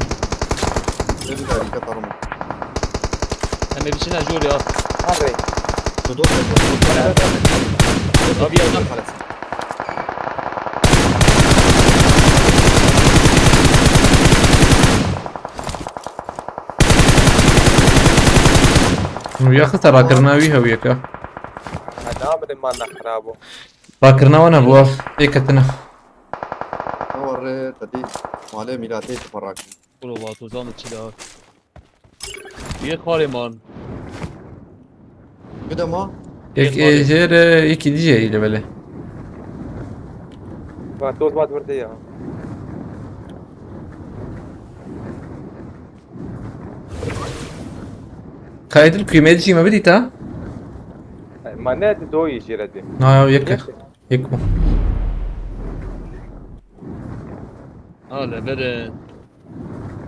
Dedim harika, tamam. Em ê biçine jor ya. Her rê. Tu dost et. Abi ya, ya. Nû ya xiste rakirina wî hewiyeke. Heda bide man nexirabo. Rakirina wana bû, tê ketine. Ne warê tedî malê mîratê tu parak. Kuro va tu zan çi da. Yê xarê man. Gide ma. Yek ê jêr, e, yekî dî jê île belê. Va dost vat verde ya. Kaydil kuyme dişî me bidîta? Ma ne di doyî jê re dê. Na ya yek. Yek bû. Ha le bere.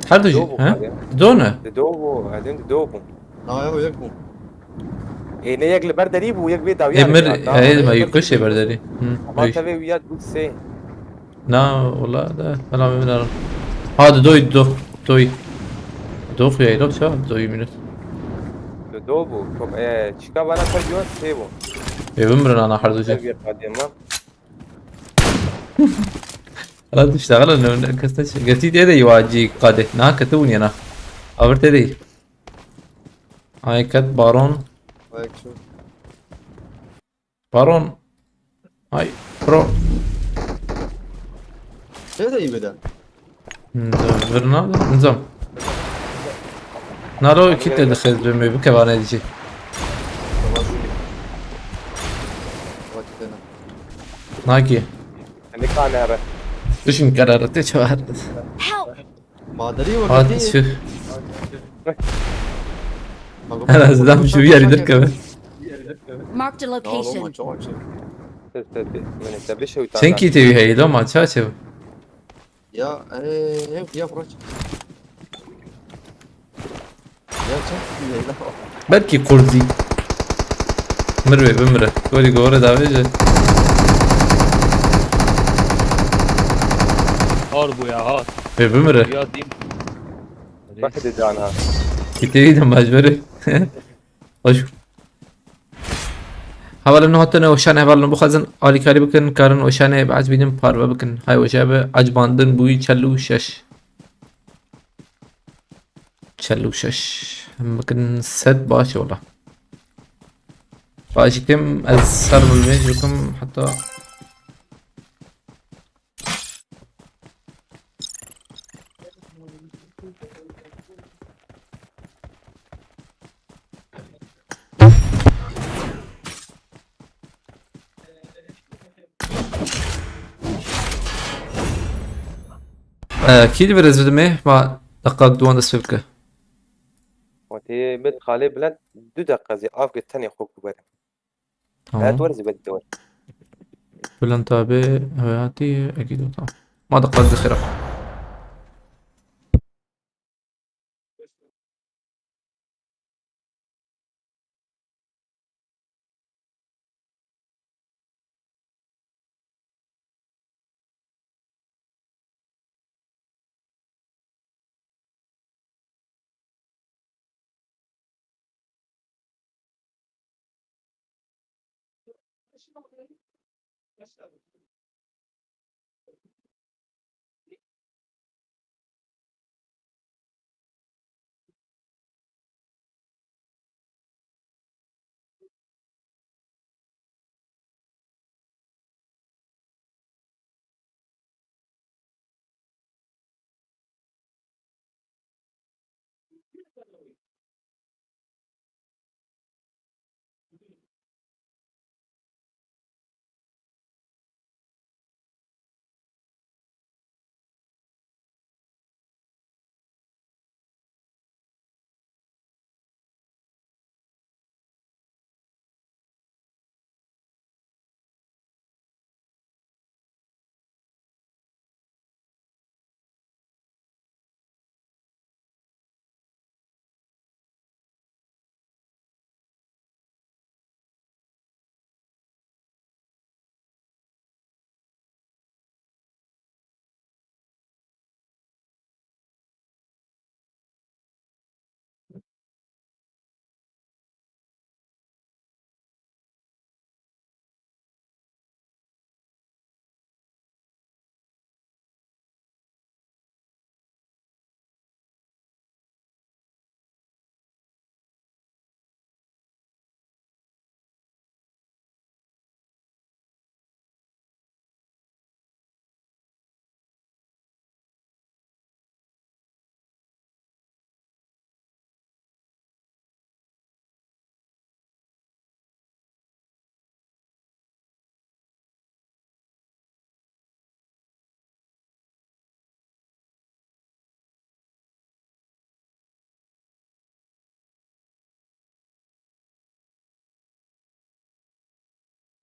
Her du jî, Do bû he? xwe ya. Do ne? Di do bû, edin di do bû. Na ya yek bû. Ê ne yek li ber derî bû, yek vê dawiya. Emir, e, me yek kuşê berderî. Hı, Ama yek. Tevê wî ya bû sê. Na, wala da, selam Emir Aram. Ha, di doy, do, doy. Do xuya ilo ça, doy minut. Di do bû. Top, e, çika bana ser diyor sê bû. Ê bimirin ana her du jî. Ser bir kadın lan. Hala diştagala ne, ne, kes ne, gerçi de de yuvaci kade. Na, kete unyana. Aver te de. Ay kat baron. Ayak şu. Baron. Ay, pro. Ne de iyi bir de. Virna, nizam. Nalo kit de xez be me bikevane dişi. Tamam. Bak dene. Naki. Ne kanere. Düşün kararı te çağır. Help! Maderi var. Hadi şu. En azından şu bir yeri dört kebe. Marked a Ya oğlum location. aç aç. Ses ses. Beni de bir şey utandı. Sen ki tevi heylo ma çaçe. Ya eee ya bırak. Ya çok iyi ya. Belki kurdi. Mirve bimire. Gori gore davece. Har bu ya har. Ve bimire. Ya diyeyim. Bak de cana. Kiteyi de mecburi. Hoş. Hevalin hatine oşane hevalin bixwazin alîkarî bikin, karin oşane bi ecbînin parve bikin. Hay oşe bi ecbandin bûyî çel û şeş. Çel û şeş. Em bikin sed baş e wala. Baş kim ez ser bilmêj bikim heta. Ee, kî li vir ez bidimê, ma deqa duwan dest pê bike. Wetê bi xalê Bilend du deqa zî av ke tenê xwe ku bere. Tamam. Evet, were zî bedî de were. Bülent abi, evet, hadi, ekîd o, tamam. Ma deqa dixira.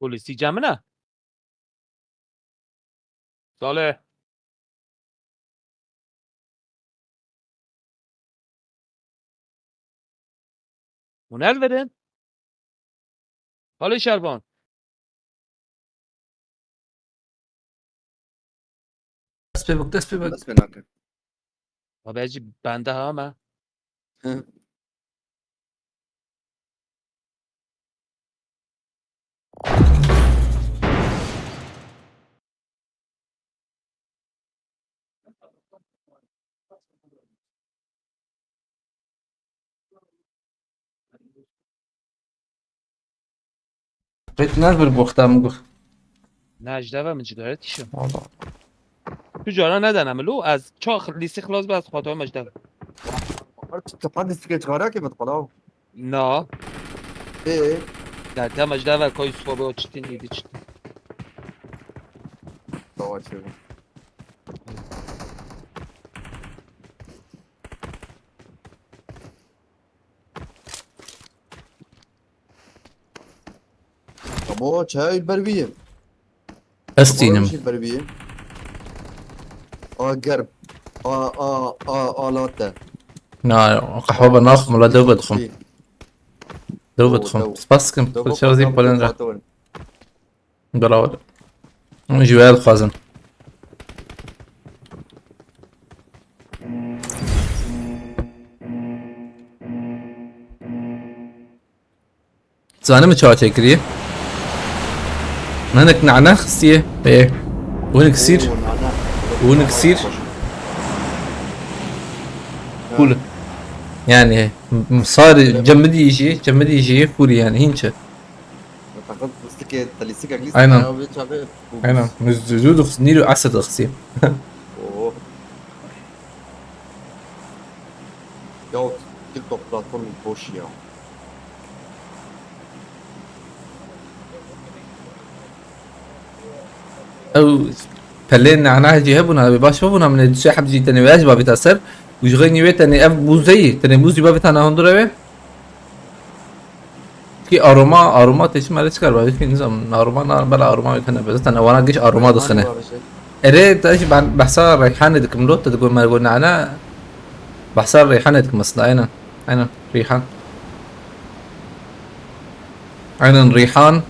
Polîsî cem min e. Salih. Hûn elverin. Salih Şerban. Dest pê bik, dest pê bik. Dest pê nake. Abi, ez jî bende ha me. Hı. Pêt ne bir boxta min got. Ne, ji deva min cigare tişim. Valla. Tu cara nedene min lo, ez çax lîsî xilas be, ez xwata me ji deva. Kapat lîstikê cigare ke min xwala. Na. Ê. Ya, dema ji deva koy sobe o çitin, îdî çitin. Baba çevir. Abo, çay ber bî. Ez tînim. Çay ber bî. A germ. A, a, a, a latte. Na, qehwe be naxim, wala dew be dixwim. Dew be dixwim. Spas dikim. Xwedê şerezî polên re. Beraber. Hûn ji we dixwazin. Zanî min çawa çêkiriye? Hinek nane xistiye. Ê. Hinek sîr. Oo, nane. Hinek sîr. Xweş. Cool. Yani, m-, sarî cemidî jî, cemidî jî cool yani, hîn çi. Fakat lîstikê, te lîstikek lîst. Aynen. Ayağı bir çabe. Aynen. Zû, zû dixwist, nîro esir dixwist. Oo. Ya, TikTok platformu boş ya. Ew pelê nana jî hebûna, wê baş bibûna, min ê du sê heb jî tenê wê ez bavêta ser. Û ji xeynî wê tenê ev bûzeyî, tenê bûzî bavêta nahondura wê. Ki aroma, aroma tê çi mere çikar bavê, ki nizam, aroma na, bela aroma wê tene be, zaten wana giş aroma dixine. Erê, te jî ben behsa reyhanê dikim, lo, te digo mergo nana. Behsa reyhanê dikim aslında, aynen. Aynen, reyhan. Aynen, reyhan.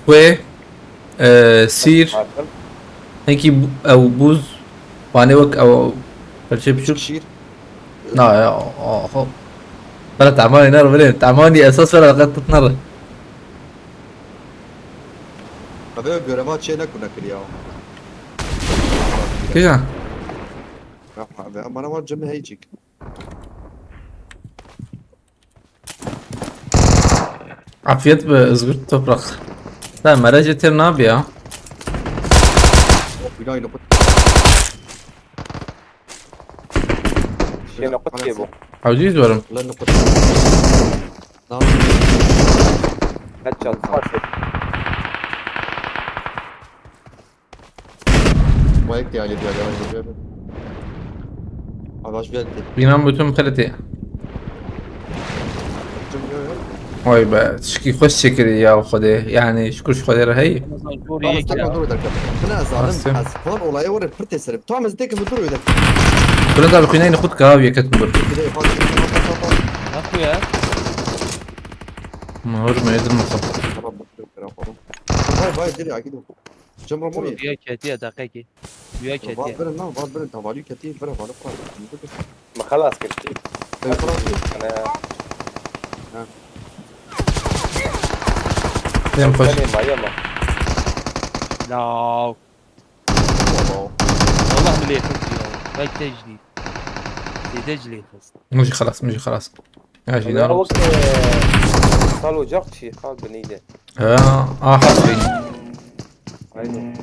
Xwê, e, sîr. Hinkî bu-, ew bûz. Vanê wek ew perçê biçûk. Şîr. Na ya, a, xo. Bela temanî nere, belê temanî esas bela qet tut nere. Abi, göreva çê nekû nekiriya. Kîjan? Yapma abi, ama ne var cemî heycik. Afiyet be Özgür Toprak. Sen merece têm nabi ya. Binayı nokut. Şey nokut ki bu. Aziz varım. Lan nokut. Lan. Headshot. Wayek diye aile diye devam ediyor. Avaş bir etti. Bînan bi tu min xeletê. Oy be, tişkî xweş çêkirî ya Xwedê. Yani şükür ji Xwedê re heyî. Ramazan, zor Ramazan, yek ya. Dur bir dakika. Bina zalim. Nasıl? Ez van olaya göre pırte serim. Tamam, ez tek bir dur öyle. Bina da xwîneyni xwe dika, ev yeket min dur. Bir de fazla. Nasıl ya? Mahur me edin masa. Tamam, bak, bak, bak, bak. Vay, vay, direkt akîdim. Cem Ramon ye. Duya ketiye, deqekî. Duya ketiye. Vat birin lan, vat birin, tavalî ketiye, bira, vat birin. Me xelas kir. Te xelas kir. Ana. Ha. Yem xweş. Yema, yema. Law. Law. Wallah min lê xist ya. Vay tecdîd. Tê tecdîd lê xist. Min jî xelas, min jî xelas. Ya jî Ama naro. Wek, e, sal ocak çi, xal binî de. Ha, aha, bin. Aynen.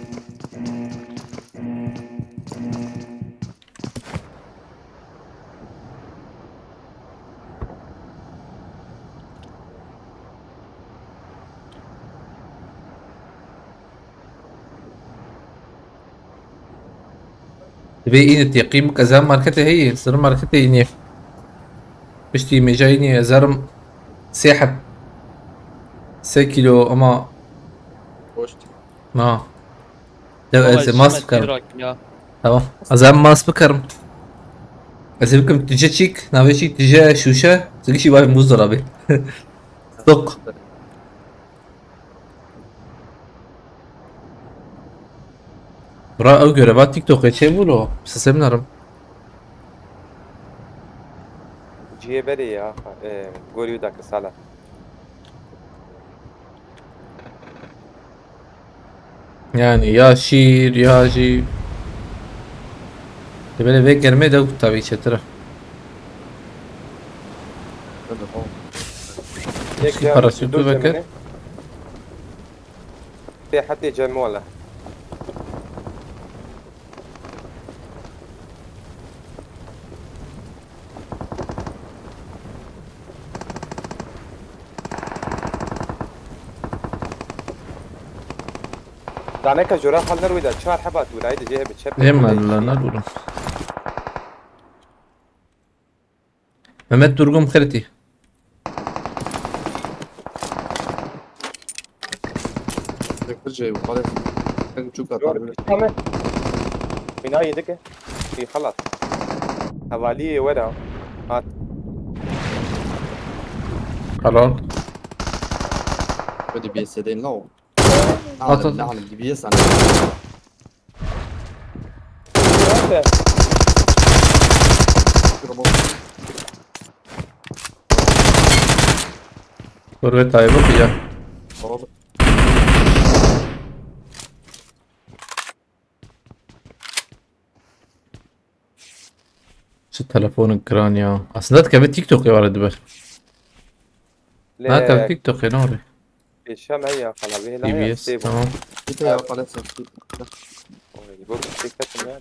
Divê înê teqîm bike, ez her marketê heye, ser marketê înê. Piştî mêja înê ez herim sê heb. Sê kîlo ama Na. Ya ez ê mask bikerim. Tamam. Ez ê mask bikerim. Ez ê bikim tije çîk, navê çîk tije şûşe, zikî şî vay buzdolabı. Tok. Bra ew göreva TikTokê çê bû lo. Sesê min erim. Cihê berê ya, e, gorî wî dakir sala. Yani ya şîr ya jî. Dibêle vê germê de tavî çetir e. Yek Şî ya paraşütü dur veke. Cemile. Tê hetê cem wala. Daneka jora xal nerwê de çar heba tu rayê de jê hebe çep. Ê me la nerûrim. Mehmet Durgun xeritî. Bekir Ceyhun, Xalid. Tek çûk atar bile. Tamam. Bina yedi ke. Şey xalat. Havaliye wera. Hat. Helal. Hadi bir sedeyim la o. At, at. Nerede? Nerede? Forvet ayıbı ya. Oğlum. Çi telefonun kiran ya. Aslında dikeve TikTok ya var dibe. Lê Ha, tabii TikTok ya, ne oluyor? Pêşa me ya xala, vê hêla ya T B S, sê bû. Tamam. Bir de ya xala sen. Oy, bu bir şey katın ya.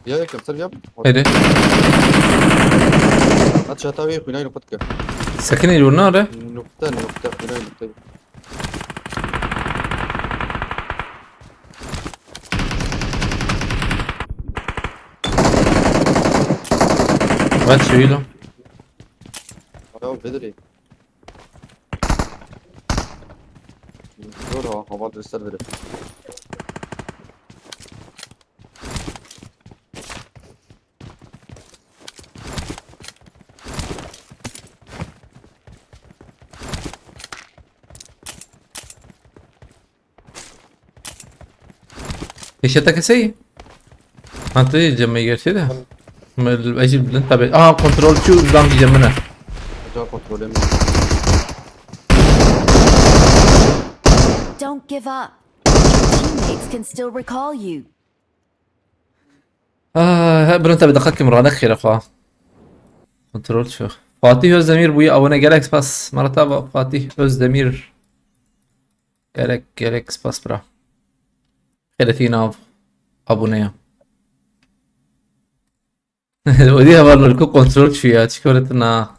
Ya, ya, kemser ya. Hadi. At çata ve kuyunay nokta. Sakın el vurna ara. Nokta, nokta, kuyunay nokta. Bak şöyle. Adam bedri. Dur ha, hava göster verir. Pêşe te keseyî? Ha, tu yê cemê gerçê de. Mel-, ecil bilin tabi. Aha, kontrol çû, zam diyeceğim bana. Acaba kontrolüm. Don't give up. Your teammates can still recall you. Ah, he, bilin tabi, dikkat kim rane xêre xwe. Kontrol çû. Fatih Özdemir bûye abone, gelek spas. Merhaba Fatih Özdemir. Gelek, gelek spas bira. Xêretî nav abone ya. Odî heval nurku kontrol çû ya. Çikolata na.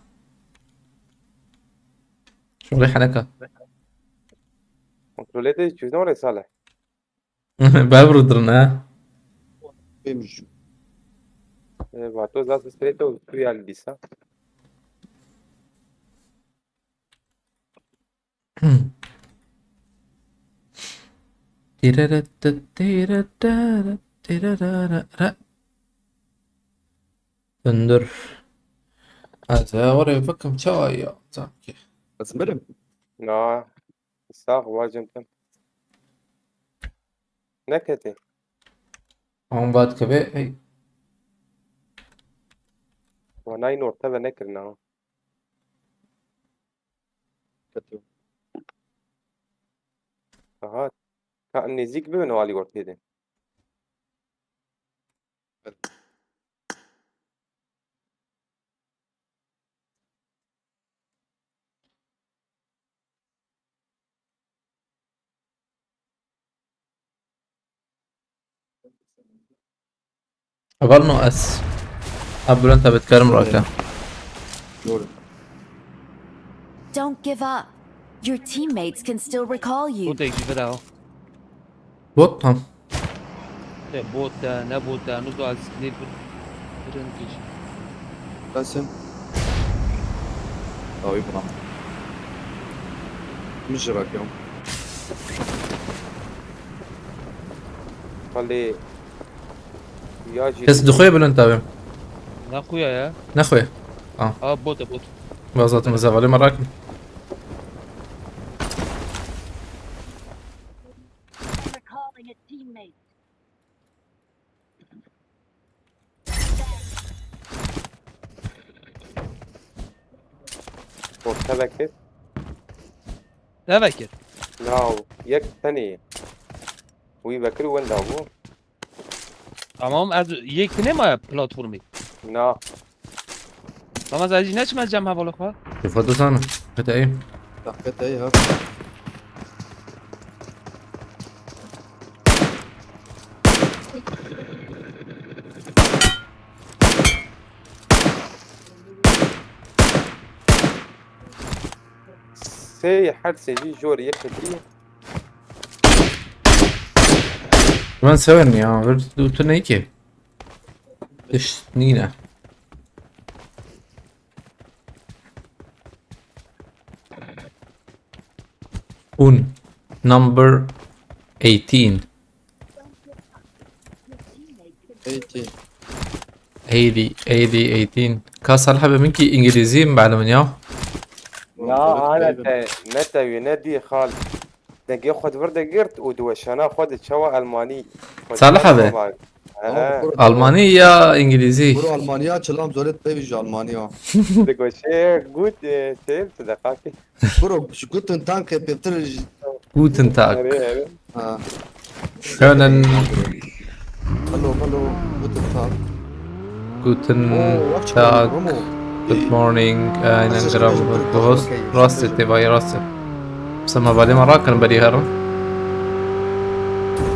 Şöyle haneka. Kontrolê de çû ne oraya Salih? Bevrudur ne? Bêmijû. E, vato zas straight o tu ya dîsa. Tireret, tireret, tireret. Döndür. Hadi ya, oraya bakın çay ya sanki. Nasıl benim? Na, sağ vacım tam. Ne kete? On bat kebe, hey. Wanayın orta ve ne kirna? Aha. Ka nêzîk bibin alî ortê de. Heval no ez. Ev Bülent abi dikarim rake. Doğru. Don't give up. Your teammates can still recall you. Botek ji vira o. Bot tam. Ne bot e, ne bot e, nu da skinê bir birin kişi. Qasim. Dawî buna. Min ji rakiyo. Xalê. Ya jî. Kes dixuye bilind tabi. Ne xuya ya? Nexuye. Ha, bot e, bot. Bazatim zevalê merak. Recalling a teammate. Orta vekir. Ne vekir? Naw. Yek tenê. Wî vekir û wenda bû. Tamam, ez yek ne ma platformî. Na. Tamam, ez jî neçme cem hevalê xwe. Kafa dozana. Hadi iyi. Dakika ya. Sê her sê jî jor yek ketî. Ben severim ya. Bir tu ne ki? Tişt nîne. Un. Number eighteen. Eighteen. Eighty, eighty, eighteen. Ka Salih abi min ki İngilizî mi belemin ya? Na, ana te, ne te wî, ne dî xal. Dengê xwe di vir de girt û di weşana xwe di çawa Elmanî. Salih abi. He. Almanî ya İngilizî? Bro Almanya çilam zoret pevî ji Almanya. Di goşê gut, e, sêv tu deqakî. Bro ji Guten Tag pêtir ji- Guten Tag. Erê, erê. Ha. Schönen Hello, hello. Guten Tag. Guten Oh, wak Tag. Romo. Good morning. Aynen Aşağı gram şöyle bu bir dost. bakayım. Rast etti vay rast. Sama valê me rakin berî herin.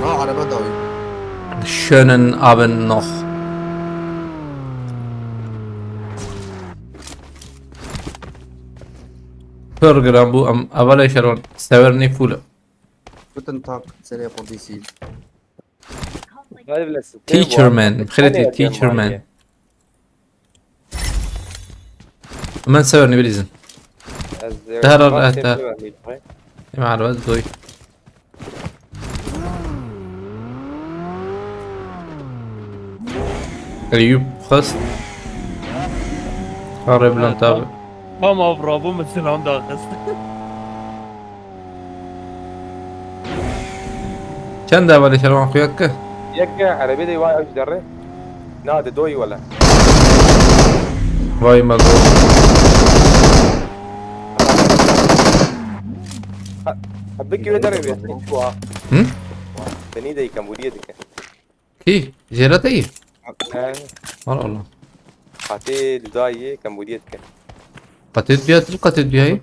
Ha araba dawî. Schönen Abend noch. Pir giran bû em evelê şeron sewer nî fûl. Guten Tag, serê xwe dîsî. Teacher man, xêrê tê teacher man. Min sewer nî bilîzin. Her, her, her. Ema araba doy. Eyüp xist. Arê bilind abi. Tamam, bravo, min silam da xist. Çend hevalê şervan xuya ki? Yek erebê de vay ew ji derê. Na, di doyî wele. Vay mego. Ha, bikî wê derê bê. Çuwa. Hı? Tenî de kembûriyê dike. Kî? Jêra te yî? He. Allah Allah. Hatê li dayê kembûriyê dike. Qetê duya tu qetê duyayî?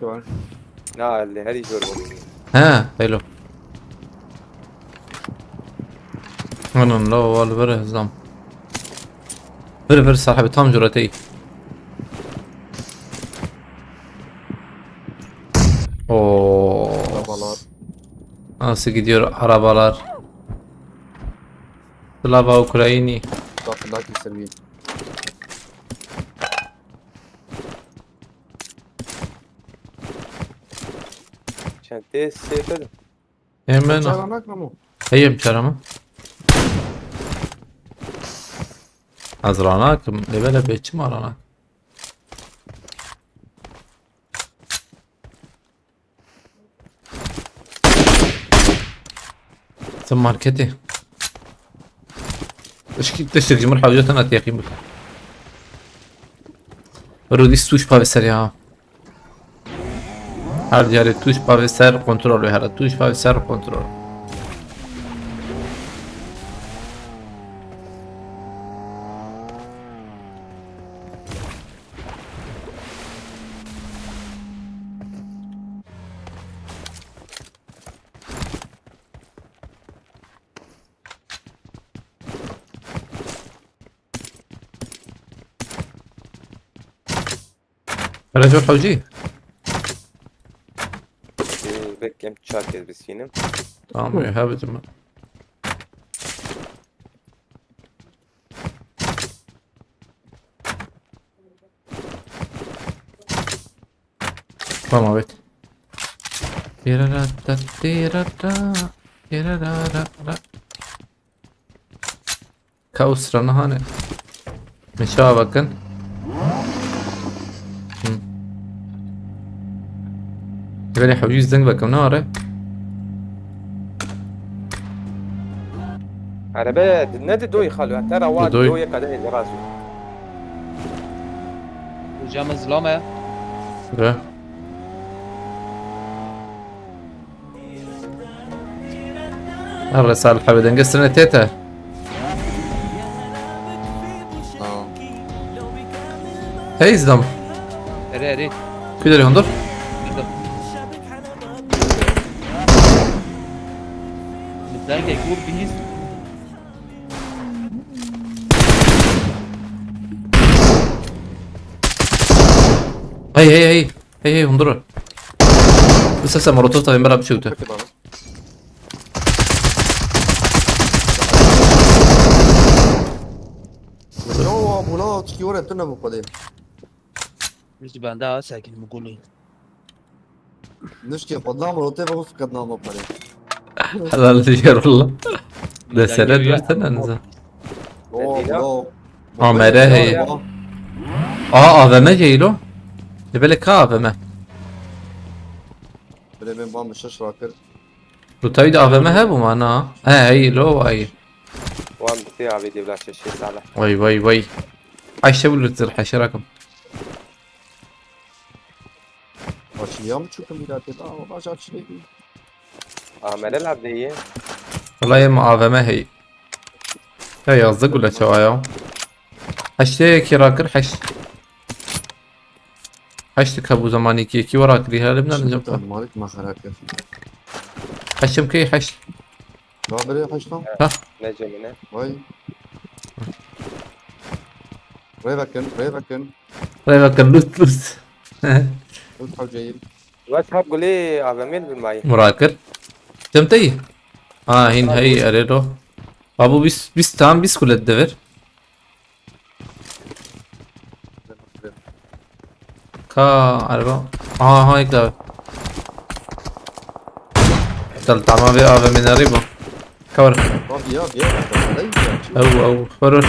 Na, li herî jor bû. He, helo. Anan la wal vir zam. Vir vir sahibi tam cüretey. Oo. Arabalar. Nasıl gidiyor arabalar? Slava Ukraini. Dakika dakika serwî. Çend tê sê te de. Hemen. Çaranak mı? Heyim çarama. Ez ranak, lê bele bê çima ranak? Sen marketê. Tişkî, tiştek ji min hewce tena têqîn bike. Rûdî stûş pavê ser ya. Her carê tûş pavê ser kontrol wê here. Tûş pavê ser kontrol. Recep Hocî. Belki em çar kez bisînim. Tamam ya, ha bizim. Tamam, evet. Tirarata, tirara, tirarara. Ka usra nahane. Meşa bakın. Hı. Böyle hewî zeng bakın ne var? Erebe ne di doyê xalo, te ra wa Di doyê. Doyê kadehê li razû. Cem zilame. Ve. Erre Salih abi denge sırrına tete. Tamam. Hey İslam. Erê erê. Küderi hundur. Burada. Derge gur bihîst. Hey hey hey. Hey hey hundur. Bu sese molotof tabii beraber bir şey öte. Peki bana. Ya buna tişkî were tune bu kadar. Biz bende ha sakin mi gulî. Nişkî xwedna molotof bu kadar bu kadar. Helal diyor valla. Deselet versene nize. Oo Zira. bro. Amere hey. Aa A V M geylo. Dibele ka A V M. Bile ben bam şaş rakır. Rutayı da A V M he bu mana. He hey lo vay. Wan bi tê avê dê bila şeşê sala. Vay vay vay. Ayşe bulurdur haşerakım. Açılıyor mu çünkü bir adet? Aa baş açılıyor. Amele la dê ye. Vallahi ma A V M hey. Ya yazdı gule çava ya. Haşte ki rakır haş. Haşte ka bu zamanı ki ki var akri halim ne Şimdi diyeceğim. tamam, Malik ma harakır. Haşım ki haş. Daha böyle haştan. Ne cemine. Vay. Buraya bakın, buraya bakın. Buraya bakın lüt lüt. Dur hocayım. Wes hab gulê A V M li mayî. Murakir. Cem tey. Ha hin hey erê do. Abu bis bis tam bis kulet dever. Ka araba. Aha ha ilk daha. Dal tamam ve A V M nari bu. Cover. Abi ya, ya. Ay, ya. Au au. Vur vur.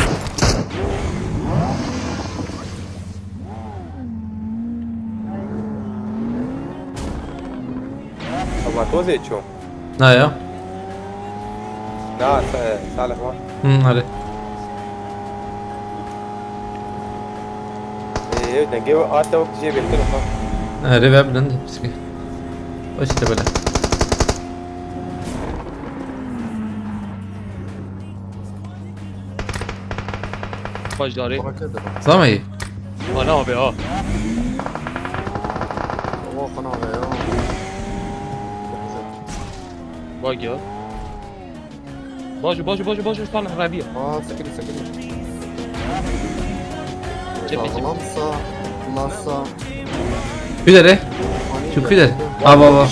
Ama tozê ço. Na ya. Na sa- Salih wa. Hı hadi. Ee, dengê ata wek jê bêtir xwe. Hadi ver bilen de. Peki. O işte böyle. Baş darê. Bana kırdı bak. Tamam iyi. Ana abi ha. Allah kana be ya. Bak ya. Baş baş baş baş sana rabiye. Aa, sakın sakın. Cephe cephe. Sağlamsa, nasılsa. Güzel he. Çok güzel. Abi abi.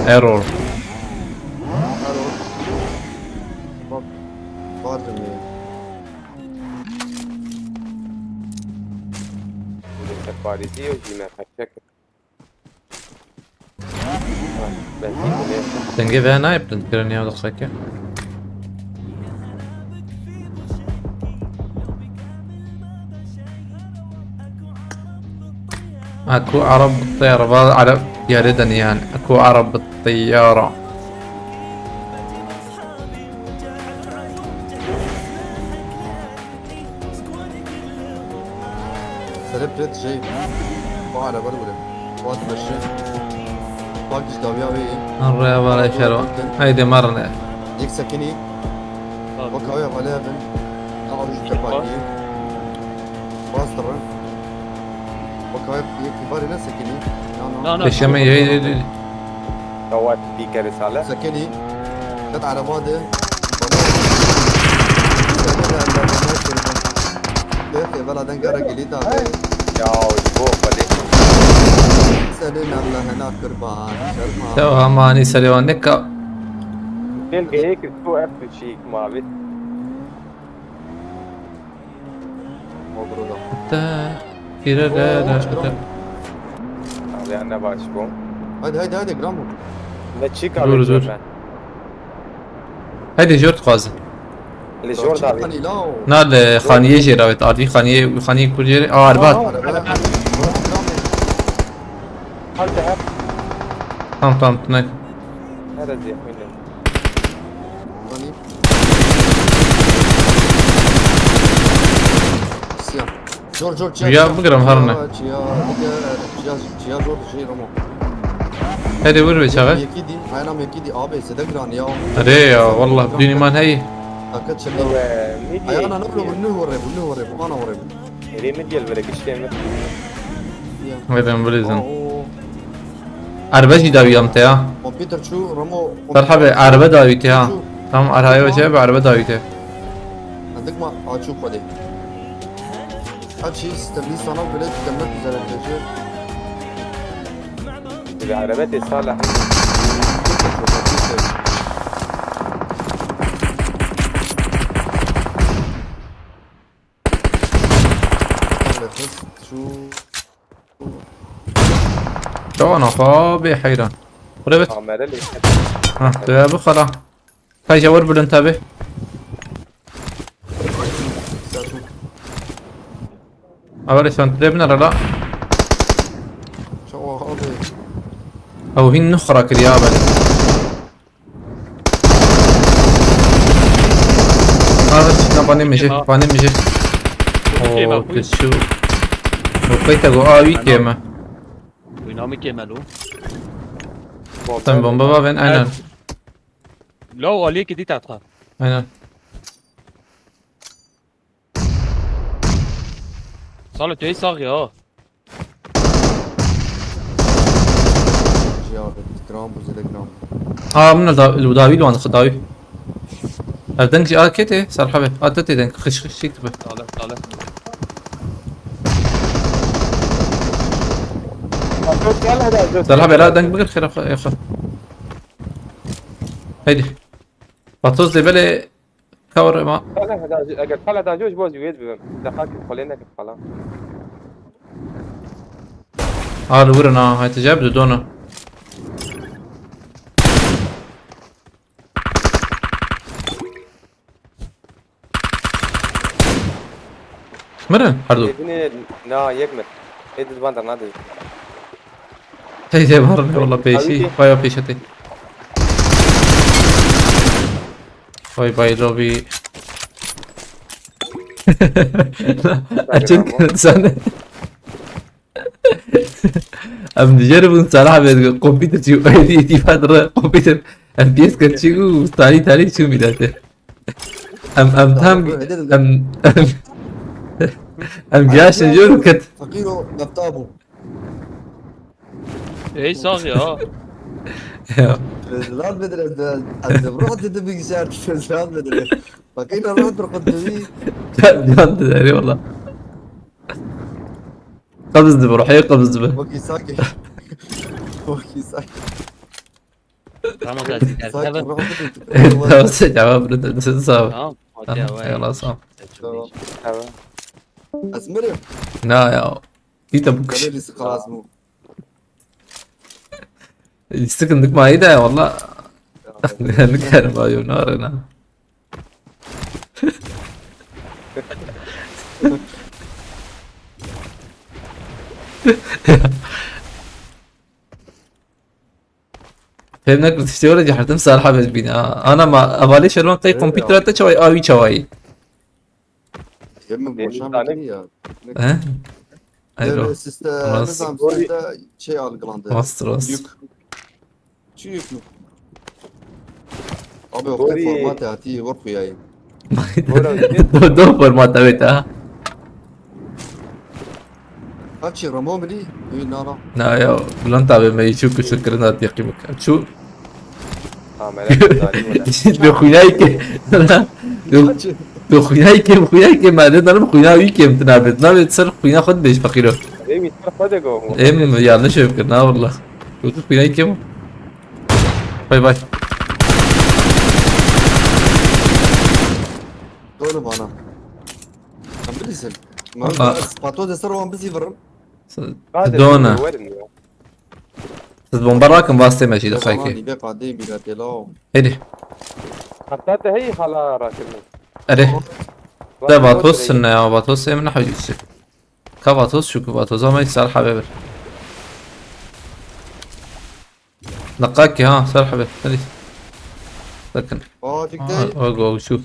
Error. Bak. Vardır mı? Te parêzî ew jî me qeçek. Benzîn bile. Dengê veya nayê bi dindkiriniya dixeke. Aku Arab bi teyara, va Arab diyarê de niyan. Aku Arab bi teyara. Serê pret şey. Bahara var böyle. Fuat Beşir. Bak işte abi abi. Arraya vara şero. Haydi marne. Yek sekini. Bak abi abi abi. Abi işte bak. Bastırın. Bak abi yek var ne sekini. Na, na. Yaşamayı haydi. Dawat dî kerê sale. Sekini. Ket araba de. Bela dengara gelî da be. Ya ji bo xwedê. Selê navla hena kurban. Şerma. Dewa mani serê wan nika. Gel geyek tu ev çîk mavi. Olur da. Te. Tirerere. Abi anne baş bu. Haydi haydi haydi gram bu. Ne çîk Dur, abi dur. ben. Hadi jor dixwazin. Li jor da abi. Hani la o. Na li xaniyê jê ravêt. Adî xaniyê, xaniyê kur jê. Aa, erbat. Araba. Gram. Hal de hep. Tamam tamam, ne. Nerede yapayım? Hani. Siyah. Jor jor çiya. Ya, bigirim, her ne. Çiya, çiya, çiya, çiya jor şey Ramo. Hadi vur be çağı. Mekî di, ayağına mekî di abi, sede gran ya. Erê ya, wallah, bidûnî man heyî. Taka çemdi. Ve ne Ayağına ne diye? vurur, ne vurur, ne vurur, ana vurur. Erê mi diye vere kişte mi? Hadi vur izin. Oo. Erbe jî dawî ya te ya. Computer çû, Ramo. Serhabe, erbe dawî te ha. Tamam, erhaye ve şey, erbe dawî te. Dik ma açû xwedê. Açî, sistemî sana bile tükenmek üzere tecrübe. Bi erebetê Salih. Şu Çawana xwe bê heyran. Xure bit. Kamera lê. Ha, tu ya bixala. Kayca vur bilind tabi. Awere şantire bin arala. Çawa abi. Ew hîn nuxra kiriya bele. Abi, na panê mijê, panê mijê. Oo, tu şu. O kayta go awi keme. Wîna min kême lo. Sen bomba va ben aynen. Lo aliyekî dî te dixe. Aynen. Salo tu yê sax ya. Şey abi, gram bu zede gram. Aa, min da, li dawî li wan dixwe dawî. Ev deng jî a kê tê, Serhabe. A te tê deng, xişxişîk dibe. Sale sale. Serhabe, la deng bigir xêra xwe, xwe. Heydi. Batoz dê belê kawre ma. Salih da, eger Salih da joj boz wêd bibim. Deqa ki xolê nekir falan. Al vurun ha, hadi cevap de dona. Mirin, her du. Evine na yek mi? Edi van da nadi. Hey de var ne valla peşi. Bayağı peşi. Vay bay Robi. Açın sen. Em dijer bûn Serhabê, kompîter çî, êdî êdî fedre kompîter F P S kir çî û tarî tarî çû mîlete. Em, em tam, em, em, em giyaşin jor ket. Fakir o lefta bû. Ey sax ya. Ya. Rezilal bedre ez de, ez de bro dedi bilgisayar rezilal bedre. Fakir rahat bir kutubi. Can dedi, eyvallah. Qabız dibe, ruhê qabız dibe. Wekî sakê. Wekî sakê. Tamam, sen Sakê hemen. rahat bir Tamam, sen cevap bunu da sen sağ ol. Tamam. Tamam, eyvallah, sağ ol. Tamam. Tamam. Ez mirim. Na ya. Dîte bu kış. Kalorisi kalas mı? Sıkındık ma iyi de valla. Ne kadar var ya, ne arana. Fehmnek tiştê were cehirtim Serhabê bîne. Ana ma, evalê şervan qey Evet. Kompîtera te çaway, awî çawayî. Yemin Deniz boşan Tanrı. Bikini ya. He? Ayro. Evet, siste, Rast. Nizam siste şey algılandı. Rast, rast. Yük. Çi yük mü? Abi Doğru. orta format ya, ti vur kuyayı. Do, do format evet ha. Kaçı Ramo mili? Ü nara. Na ya, Bülent abi me çok teşekkür ederim, yaqî bik. Şu Kamera güzel. bir huyay ki. Kaçı? Xwîna yî kêm, xwîna yî kêm, me dê danim xwîna wî kêm tu nabêt. Nabêt ser xwîna xwe dibêj feqîro. Ê wî ser xwe de go. Êm yanlış ev kir, na wallah. Gotu xwîna yî kêm. Bay bay. Done bana. Em bilîzin. Valla. Pato de ser wan bizî virim. Done. Werin ya. Siz bomba rakin vastê me jî de xekê. Nîbe qadê bîra têla. Hêdî. Heta te heyî xala rakirin. Erê. Te Vatos sinne ya, Vatos ê min hewcî. Ka Vatos şu ku Vatos ama hiç ser habe bir. Dakika ki ha, ser habe. Hadi. Bakın. Aa, dikkat. O go şu.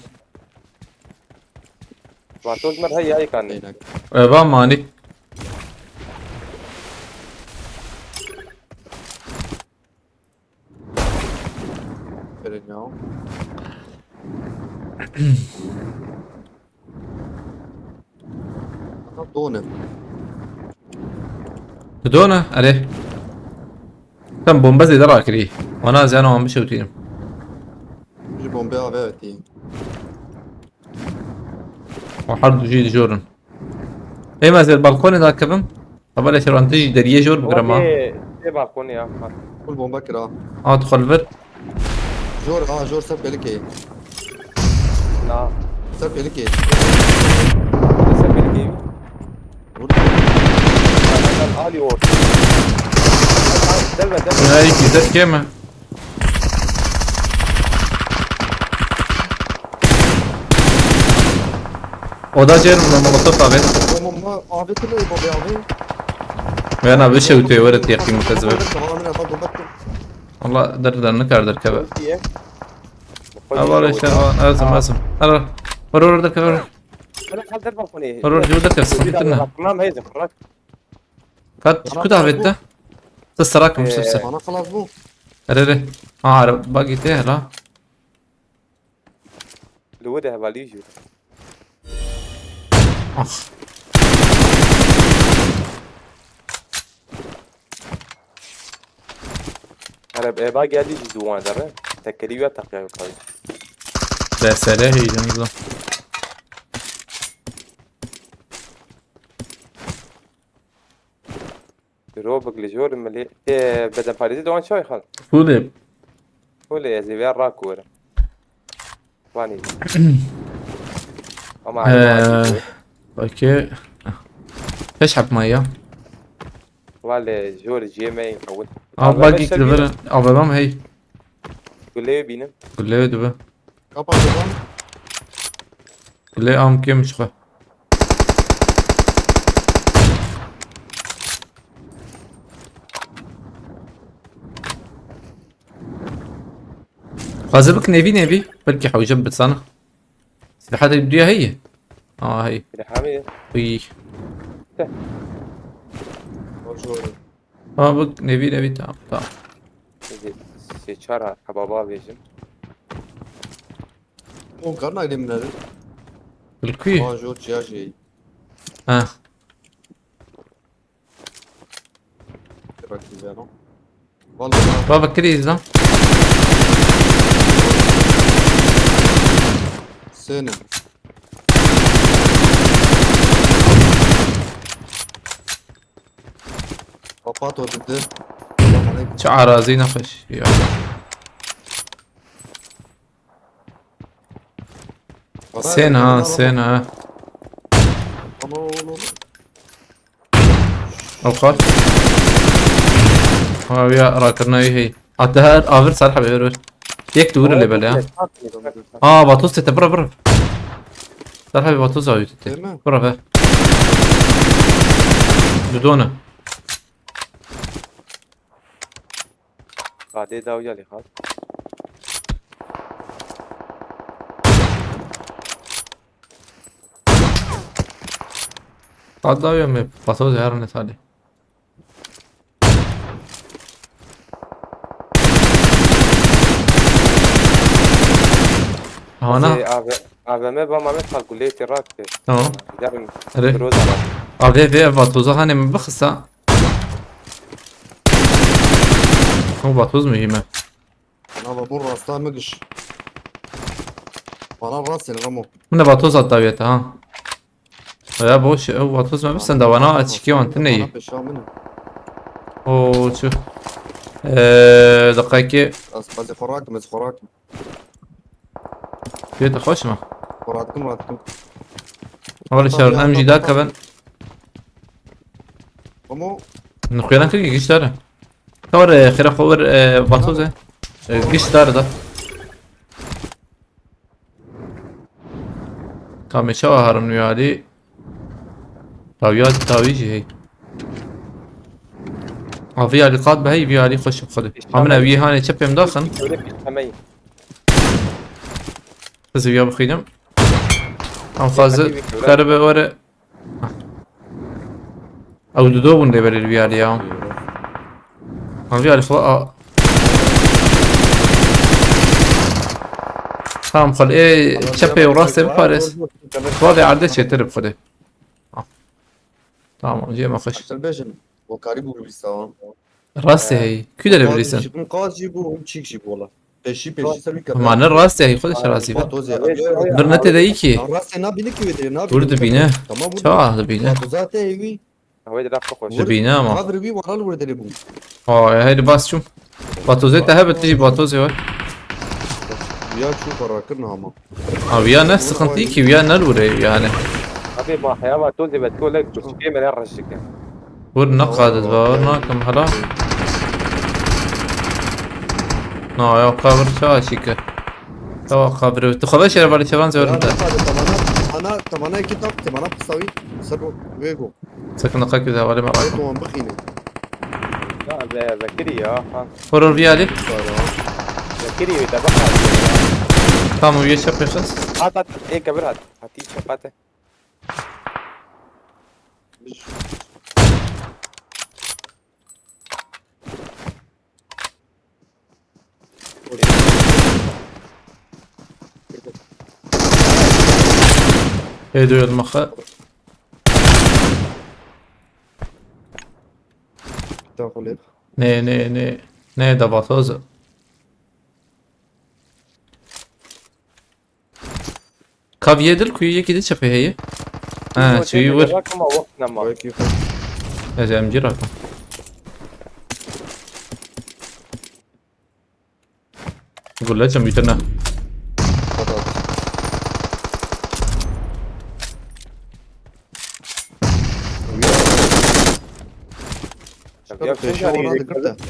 Vatos mer hey yaykan. Eynek. Eva mani. Verin ya. Aha, done. Tu done? Erê. Tam bomba zêde rakirî. Wana ez yana wan bişewtînim. Ji bombe avê etî. Û her du jî dijorin. Ê me ez ê li balkonê dakevim. Hevalê şervan tu jî deriyê jor bigire ma. Tê, tê balkonê ya. Full bomba kira. A tu xwe li vir. Jor, a jor ser pelikê. Na. Ser pelikê. Ser pelikê. Vur. Sen ali orta. Derme, derme. Ya iki zet keme. Oda jêr molotof abi. Bomba abi, tu ne bomba abi? Ben abi şey utuyor, öyle tiyakayım bu kızı. Tamam, ben bomba attım. Allah der der ne kadar kebe. Diye. Heval işte, heval, ezim, ezim. Heval. Vur, vur, vur, vur. Ana kaldır balkonu. Vur, vur, vur, vur. Tamam, heydi, bırak. Kat, ku davette? Sesara kim, sesara. Bana xelas bû. Erê, erê. Ha, erê, bagî tê hela. Li we de hevalî jî. Ah. Erê, e, bagî alî jî duwan dere. Tekelî ya teqya yok abi. Desere heyecanlı. Robik li jor milê. Tê bedenparêzî de wan çawa xal? Fulê. Fulê ez ê vê rakurim. Vanî. Ama Ee, okey. Beş hep maya. Wale jor jê me ew. Abi bak ilk level. Abi ben hey. Gulê bînim. Gulê dibe. Kapat o zaman. Gulê am kim şixe. Hazır bak nevi nevi. Belki hocam bir sana. Silaha da diyor hey. Aa hey. Silaha mı? Uy. Te. Bonjour. Ha bak nevi nevi tamam tamam. Sê çar hebaba bêjim. On karna elim nedir? Bilkuy. Bonjour, çiya şey. Ha. Bak güzel o. Vallahi. Baba kriz lan. Seni. Papato dedi. Selamünaleyküm. Çi arazî nexweş ya. Sên ha, sên ha. Ama oğlum. Ew xal. Ha ya rakirina wî hey. Ate her avir ser hebê ver ver. Yek tu vur lê bele ya. Ha vatos tete bira bira. Ser hebê vatos avî tete. Değil mi? Bira ver. Dudone. Qadê dawiya lê xal. Qad dawiya me pasoz her ne salê. Hana. Şey, A V M ba Mehmet xal gulê tê rak tê. Tamam. Giderim. Hadi. Groza var. A V M vatoza hani mi bixisa. Ew vatoz muhîm e. Nava bu rasta mi giş. Bana rast seni Ramo. Min de vatoz hat dawiyete ha. Ya boş, ew vatoz me bisin de wana açık yawan tine iyi. Bana peşa min. Oo, çu. Eee, dakika ki. Az, az xorak, az xorak. Biyete hoş mu? Xorakim, xorakim. Ama şarın em jî dakika ben. Ramo. Nixuyanan kir ki giş dare. Kawar, e, xira xo ver, e, vatoz e. E, giş dare da. Tamê çawa harim wî alî? Tawî alî, tawî jî hey. A vî alî qat be hey, vî alî xweş bi xwedê. Amine wî hanê çepêm daxin. Qizî ya bixwînim. Em xwazi karibe were. Ew dido bûn lê berê li vî alî ya. Ha vî alî xwe a. Tamam xal ê çepê û rastê bipares. Xwedê erde çêtir bi xwedê. Tamam, cê me xweş. Hemşerbêjin, wekarî bû bîsta wan. Rastê heyî. Kû derê birîsin? Şikin qaz jî bû, hûn çîk jî bû wala. Peşî peşî ser wî kere. Ma ne rastê heyî xwe de şerazî be. Vatoz ya. Vir ne tê de yî ki. Rastê nabîne ki wê derê nabîne. Vur dibîne. Tamam vur. Çawa dibîne? Vatoza te ew wî. Ew ê dilaf bixweş. Dibîne ama. Hadir wî waral were derê bû. Ha, heydi bas çûm. Vatozê te hebe tu jî vatozê we. Ya çû xwe rakirine ama. Abi ya ne sıkıntı ki ya ne lure yani. Abi ma heya vatozê ve tolek çikê me ne reşike. Vur ne kadet bawer nakim hala. Na ya kabir çawa çike. Çawa kabir. Tu xwe şeref ali çevan zor Ya nte. ne kadar tamana, tamana, tamana iki tak, tamana pisavi. Ser bu, vego. Sakın da kalk bir daha var mı? Ay tamam bixine. Ya ze zekiri ya. Ha. Horror bir hali. Sara. Zekiri ve de bak. Tamam üye çap yapacağız. Hat hat. E kabir hat. Hati çapate. Heydi ölmekte. Daxilê. Ne ne ne. Ne da vatoz. Kaviye dil kuyu yekî di çepê heye. Ha, çiğ vur. Bak ama waqt nema. Belki Ez M G rakam. Gulle çem bitene. Hadi. Ya Peşe ona dikkat et.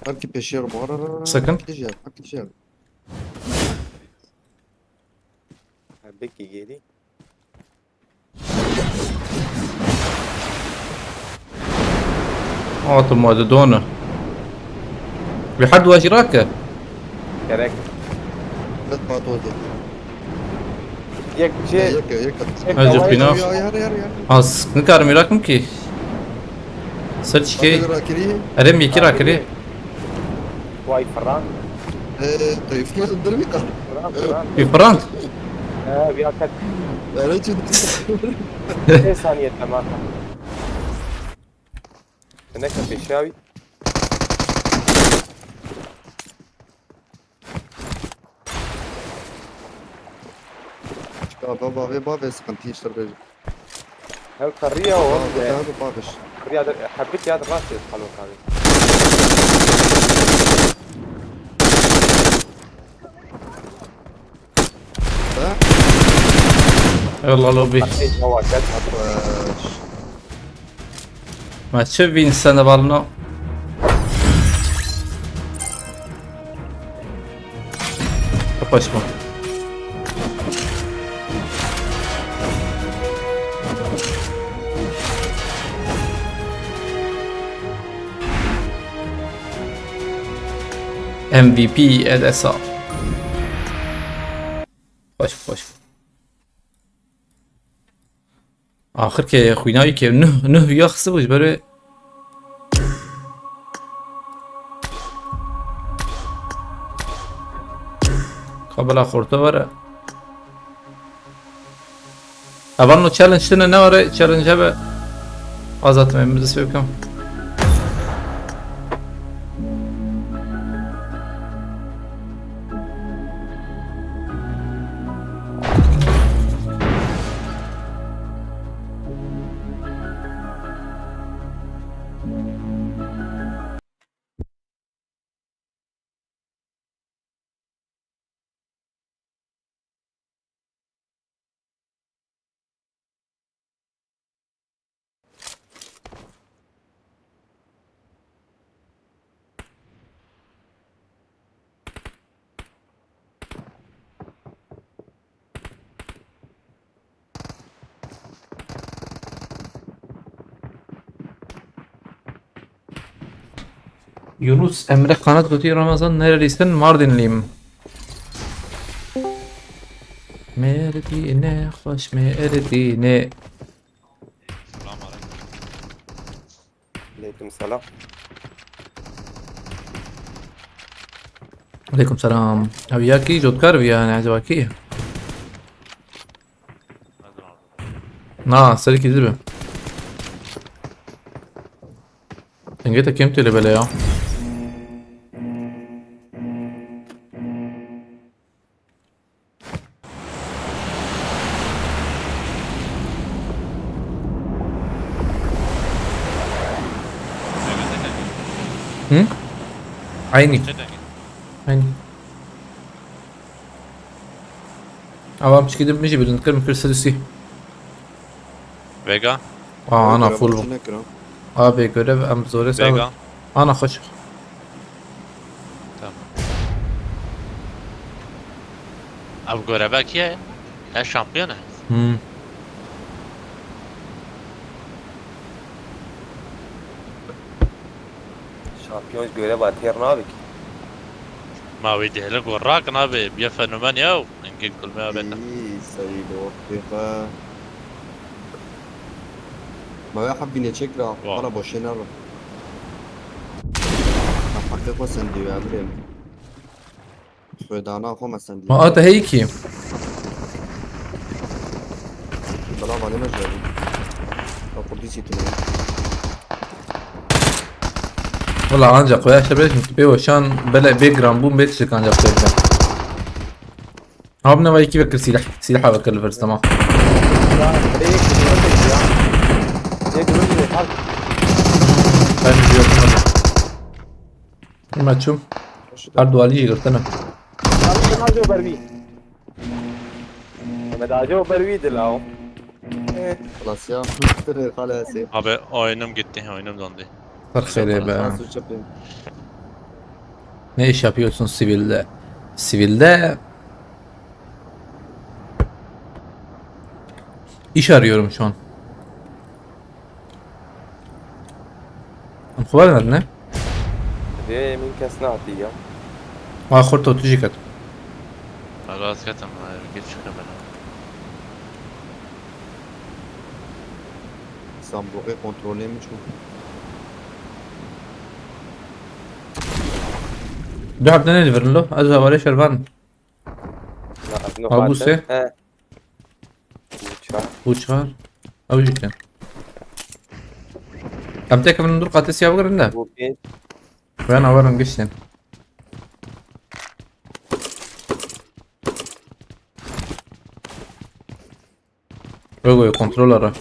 Belki peşe ara ara ara. Sakın. Gideceğim. Bak gideceğim. Belki geri. Atıma de donu. Ve her dua şirake. Gerek. Evet patladı. Yek şey. Yek yek. Azıcık bina. Ya ya ya ya. Az ne kadar merakım ki. Ser çikeyi. Hadi rakiri. Erem yekî rakirî. Vay Ferran. Eee, tayfı durmuyor. Ferran Ferran. Bir Ferran. Ee, bir hakikat. Öyle çünkü. Bir saniye tamam. Ne kapı şey abi? Baba baba baba sıkıntı işte böyle. Hem karıya o. Baba baba baba. Karıya da habit ya da rast et kalın karı. Ha? Eyvallah lobby. Şey hava gel. Ma çi vîn sene balno? Kapaşma. M V P L S A. Baş baş. Axir ke xwîna wî ke nuh nuh ya xistibû ji ber wê. Ka bila xorto were. Evan no challenge tine ne were, challenge hebe. Azat me, min dest pê bikim. Yunus Emre Kanat gotî, Ramazan nerelisin? Mardinliyim. Merdîne, xweş Merdîne. Selam aleyküm. Aleyküm selam. Aleyküm selam. Ew ya kî, cotkar bî yani, acaba kî? Na, serkî dibe. Dengê te kêm tê lê belê ya. Hı? Aynı. Aynı. Avam çikî de min jî bilind kir, min kir sed û sî. Vega. Aa, ana full bû. Abi görev em zor e. Vega. Ana xweş. Tamam. Abi göreve kiye? Ya şampiyon e. Hmm. Şampiyon görev têr nabe ki. Ma wê dihêlin ku rak nabe, biye fenomen ya û hingê kulme ya bete. Î, serî li ortê xwe. Ma wê hep bîne çek ra, Wa. Bana boşê nero. Ma heqê xwe sendî wê, emirê min. Xwedana xwe me sendî. Ma ata heyî kî? Bela valê me jî hebû. Ew kurdî sî tune. Wala ancak xwe yaşa bêjin, pê weşan bele bê giran bûn, bê tiştek ancak pê bidan. Ha, bine vay iki vekir silah. Silah vekir li vir, tamam. Ya, bir de yek durum ya. Yek durum ya. Al. Ben diyorum. Maçum. Her duali jî girtine. Abi, sen acı o berbi. Mehmet acı o berbi de la o. Eh. Xelas ya. Xale Hesê. Abi, oyunum gitti, oyunum dondu. Her xeyrê be. Xelas, uçak benim. Ne iş yapıyorsun sivilde? Sivilde iş arıyorum şu an. Em xwe ne? Dê min kes nehatî ya. Wa xurt tu jî ket. Rast ketim, geç kamera. Sanduqê kontrolê min çû. Du heb ne li vir lo? Ez hevalê şervan. Na, ez Ha, bu nuxatim. Se? He. Bu çar. Bu çar. Ew jî ken. Em tek min dur qatê siya bigirin de. Bu pênc. Ben avarim geçtim. Yok, yok, kontrol ara.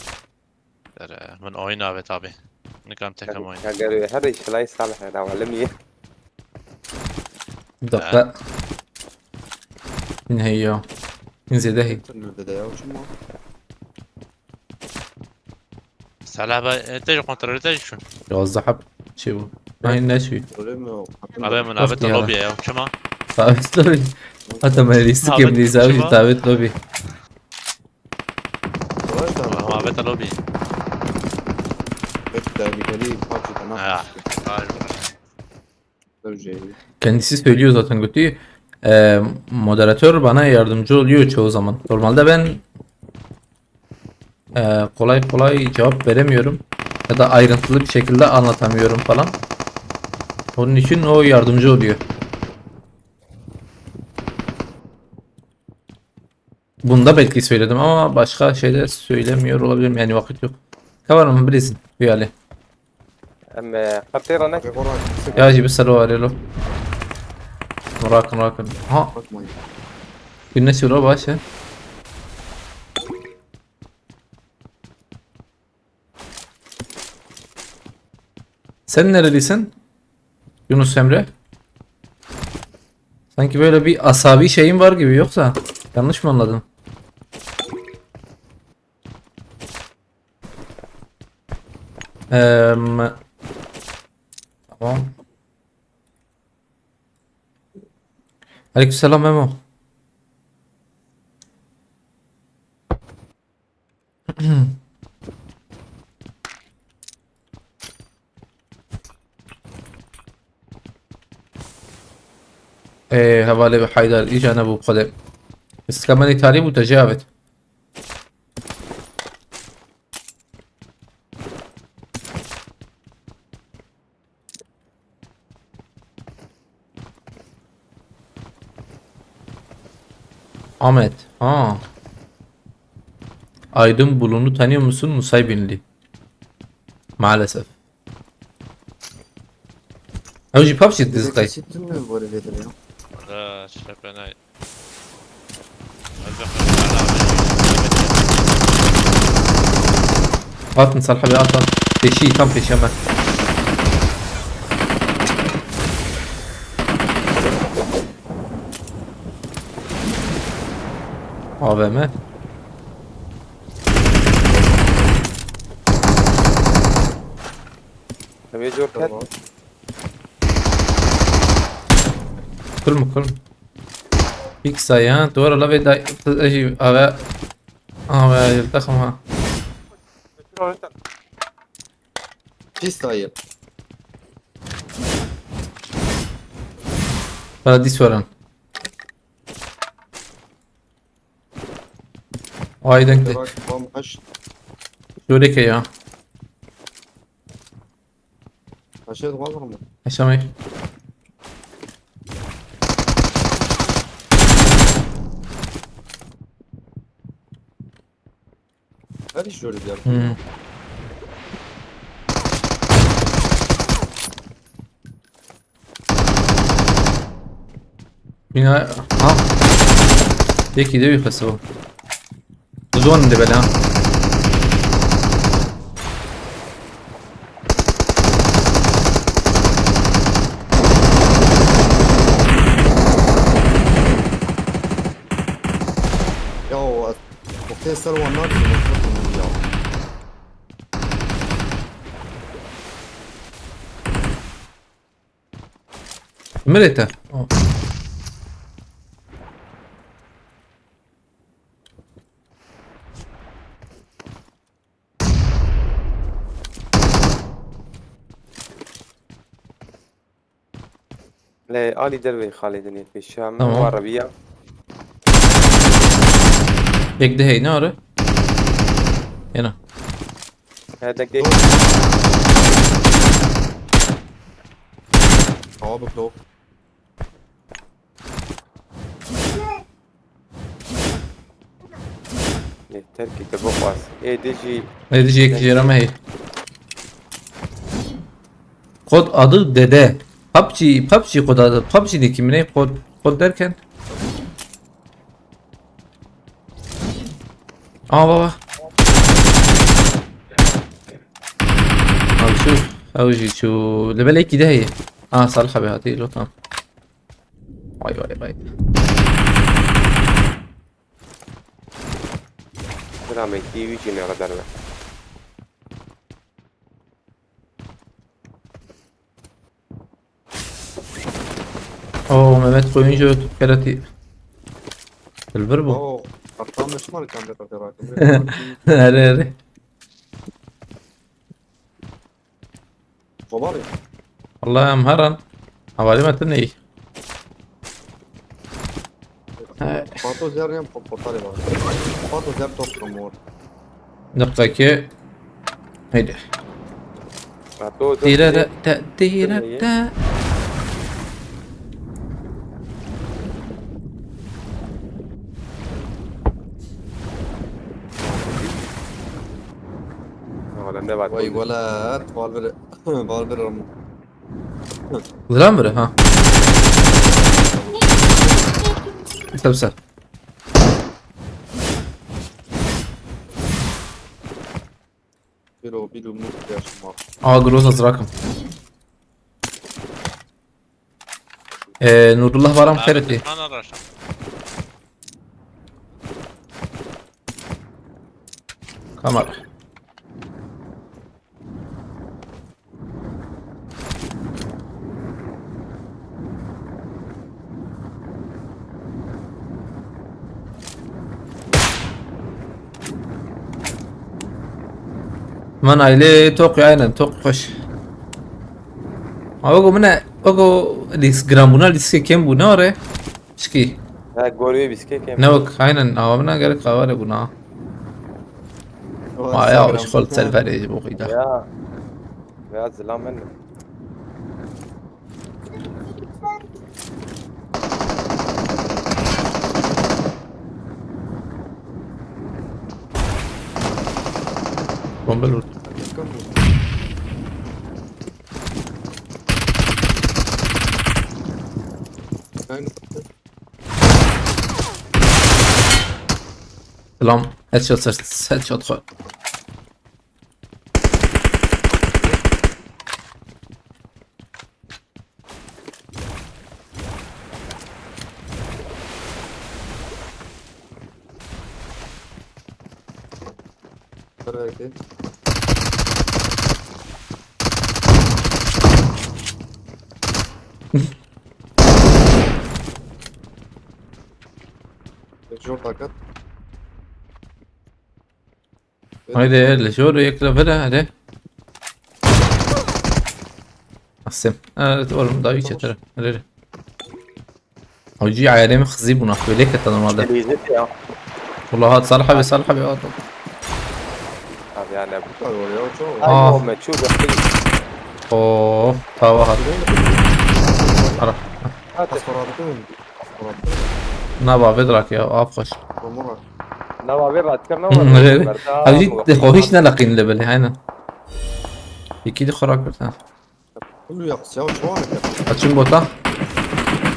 Dere, min oyun abi tabi. Nikan tekem oyun. Ya gel her iş lay salih da wala mi? Bir dakika. Yine hey ya. Yine zede hey. Nerede de ya, uçum var? Salah ba, e, te ji kontrolü te şun. Yazdeh hep şey bu. Aynı ne şey? Öyle mi o? Abi min abi te lobby ya, uçuma. Sabit lobby. Hatta ben risk kim diye sabit lobby. Tamam, abi te lobby. Pek tehlikeli parça da. Ha, nasıl? Kendisi söylüyor zaten, götü. Ee, moderatör bana yardımcı oluyor çoğu zaman. Normalde ben ee, kolay kolay cevap veremiyorum. Ya da ayrıntılı bir şekilde anlatamıyorum falan. Onun için o yardımcı oluyor. Bunda belki söyledim ama başka şeyler söylemiyor olabilirim. Yani vakit yok. Tamam, bilirsin. Hüyali. Em, e, qertê re nek. Ya jî bi ser warê lo. Rakin, rakin. Ha. Güneş yola baş he. Sen nerelisin? Yunus Emre? Sanki böyle bir asabi şeyin var gibi, yoksa yanlış mı anladım? Em, tamam. Aleykümselam Memo. Ê, hevalê bi Haydar, îca nebû bi Xwedê. Istemenî tarî bû, te jê avêt. Ahmet, ha. Aydın Bulun'u tanıyor musun? Nusaybinli. Maalesef. Ew jî PUBG dizî qey. Kesin tüm mü böyle verir ya? Ara, şepe ne? Hatin Salih abi, hatin. Peşî, tam peşî hemen. A V M. Ev ê cor ket. Tamam. Kul mu kul? Pixay ha, doğru la ve da ejî ave ave yıldak ama. Pis dayı. Paradis veren. Aydın. Bak, bam kaç. Şöyle ki ya. Aşağıda var mı? Aşağı. Her iş öyle bir yer. Hmm. Bina, ha. Yekî de wî xwest o. Zon de bela. Ya o, o tê ser wan nakin, o ya. Mirê te. Oh. Lê alî derveyî Xalidinê pêşiya min. Tamam. Wa reviya. Yek de heyne arı. Yena. He, dek dek. Awa biklo. Bêhter ki te bixwaz. Ê dijî. Ê dijî yek jêra me heye. Kod adı dede. PUBG, PUBG kod adı. PUBG de kimine kod, kod derken. Aa baba. Abi şu, ew jî şu. Level iki de heye. Aa Salih abi hatî lo tamam. Vay vay vay. Bira me kî wî jî nere derve. Oo Mehmet Koyuncu keratî. Dilbir bu. Oo, kaptan da şımar kendi kapı var. Hadi hadi. Kovar ya. Vallahi em heran. Havali metin iyi. He. Pato zer yem portal var. Pato zer top mor. Dakika ki. Haydi. Pato zer. Direre te direre. Wala ne var? Vay wala, valvere, valvere. Zira mı ha? Tabii sen. Bilo, bilo, mutlu yaşamak. Aa, Groza zırakım. Ee, Nurullah varam xêretî. Ana raşa. Kamera. Man aile tok aynen tok hoş. Ama bu ne? Ogo lîs, giranbûna lîskê kêm bûne are. Çikî? Ha, gorê wê lîskê kêm. Ne wek, aynen, awa min gerek awa re bûna. Ma ya, o ji xwe li ser verê ji bo xwe da. Ya. Ya, zilam min. Bombe lût. Selam. Headshot, headshot xwe. Nerede? Jor takat. Haydi, li jor yek li vir e, hadi. Asim. Evet, oğlum, daha üç yeter. Hadi, hadi. Hacı, ayarımı xizî bûna. Wêlê kete normalde. Lezzetli ya. Wala hat, Salih abi, Salih abi, hat. Abi yani bu kadar oluyor, çok. Ay, Ah. o meçhul yaptı. Oo, tava hat. Ara. Hadi. Asfarattım. Asfarattım. Na bavê dirak ya, af xweş. Tomura. Na bavê radkir ne Hı, var? evet. Berda, Hacı, muvaffak. Xwe hiç neleqîn li bilê, aynen. Yekî di xwe rakir, ha. Kulu yapısı ya, şu ana kadar. Açın bota.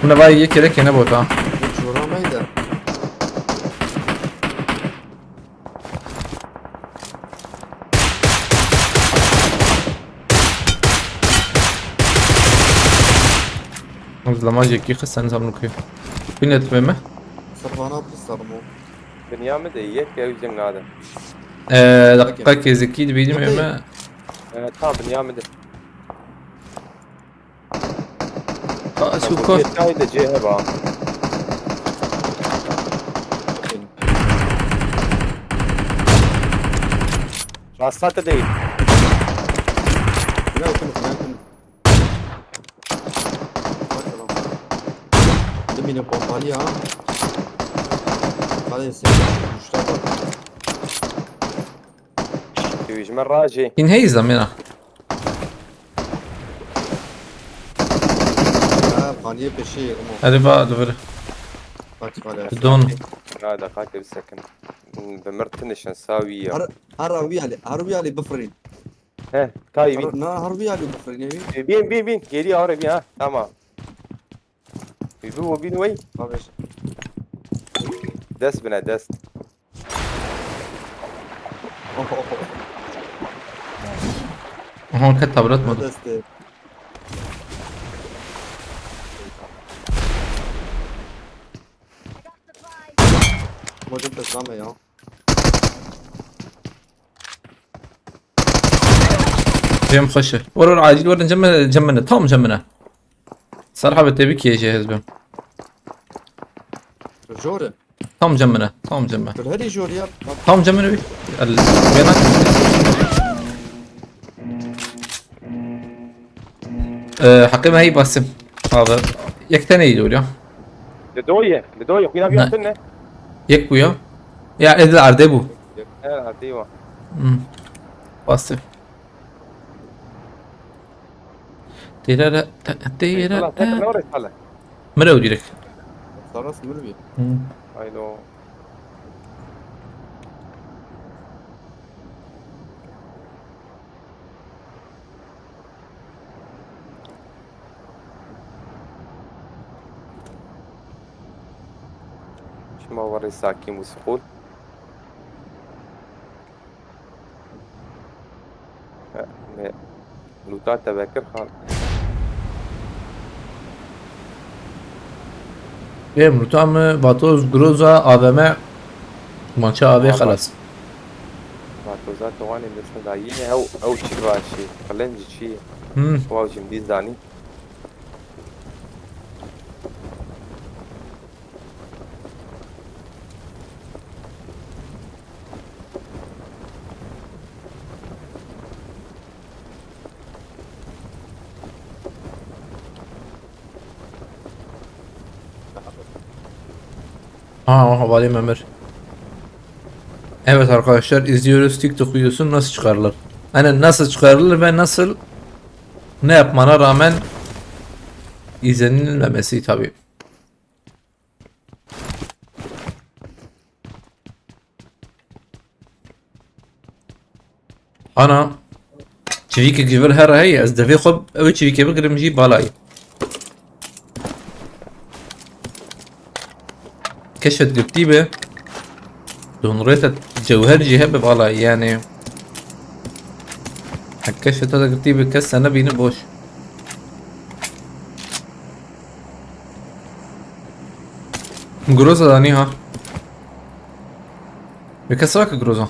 Buna vay, yek yere kene bota. Hiç uğramayı da. Zlamaj yekî xisten zamlukê. Bin etme mi? Sırvana bir sarım o. Binyamî de yek ew jin nade. Ee, dakika kezekî dibînim Yekê. eme. Ee, ta Binyamî de. Aa, şu kor. Yekay de cê heba. Rasta te değil. Bırak bunu, bırak bunu. Bak adam. Limine pompalı ya. Hadi sen. Müşteri bak. Tevîjme rajê. Hîn heyî zamêna. Ha, paniye peşê, Emo. Erê va, li vir. Bak, paniye. Don. Nade, qate bisekin. Bi mir tinişin, sawî ya. Her, her wî alî, her wî alî bifirîn. He, tayî bin. Her, na, her wî alî bifirîn, evi. Bin, bin, bin. Geliyor, abi, ha. Tamam. Wî bi, wî bin, wî. Abi. Dest bine, dest. Aha, ket tablet mi? Dest. Model teslam ya. Cem xweş e. Were, were, acil were, cem, cem min e. Tam cem min e. Serha be tebî kê jê hezbim. Jor e. Tam cem min e. Tam cem min e. Kul herî jor ya. Tam cem min e. El, bêna. Ee, heqê me hey basim. Abi. Yek tane iyi oluyor. Li doyê, li doyê, xwîna Ne. biya tune. Yek bu ya. Ya, ez li erdê bû. He, erdê wa. Hmm. Basim. Têrere, te-, têre, Eyvallah, te-, tek ne oraya sale? Mire û direk. Saras mir bî. Hmm. Ayno. Çima warê sakî musqul? He, me luta te vekir xan. Ê, luta me vatoz, groza, A V M, maça A V Valla. xelas. Vatoza te wanê dest da yine ew, ew çi başî, qilinc çi. Hmm. Wa jim dî zanî. Aha, aha, vali memur. Evet arkadaşlar, izliyoruz TikTok videosunu nasıl çıkarılır. Hani nasıl çıkarılır ve nasıl ne yapmana rağmen izlenilmemesi tabii. Ana. Çivîkek ji vir here heye, ez devê xwe ew çivîkê bigirim jî balayê. Keşfet girtî be. Donrêta cewher jî hebe balayê, yani. Hek keşfeta de girtî be, kes te nebîne boş. Groza da nîha. Ve kes rake groza.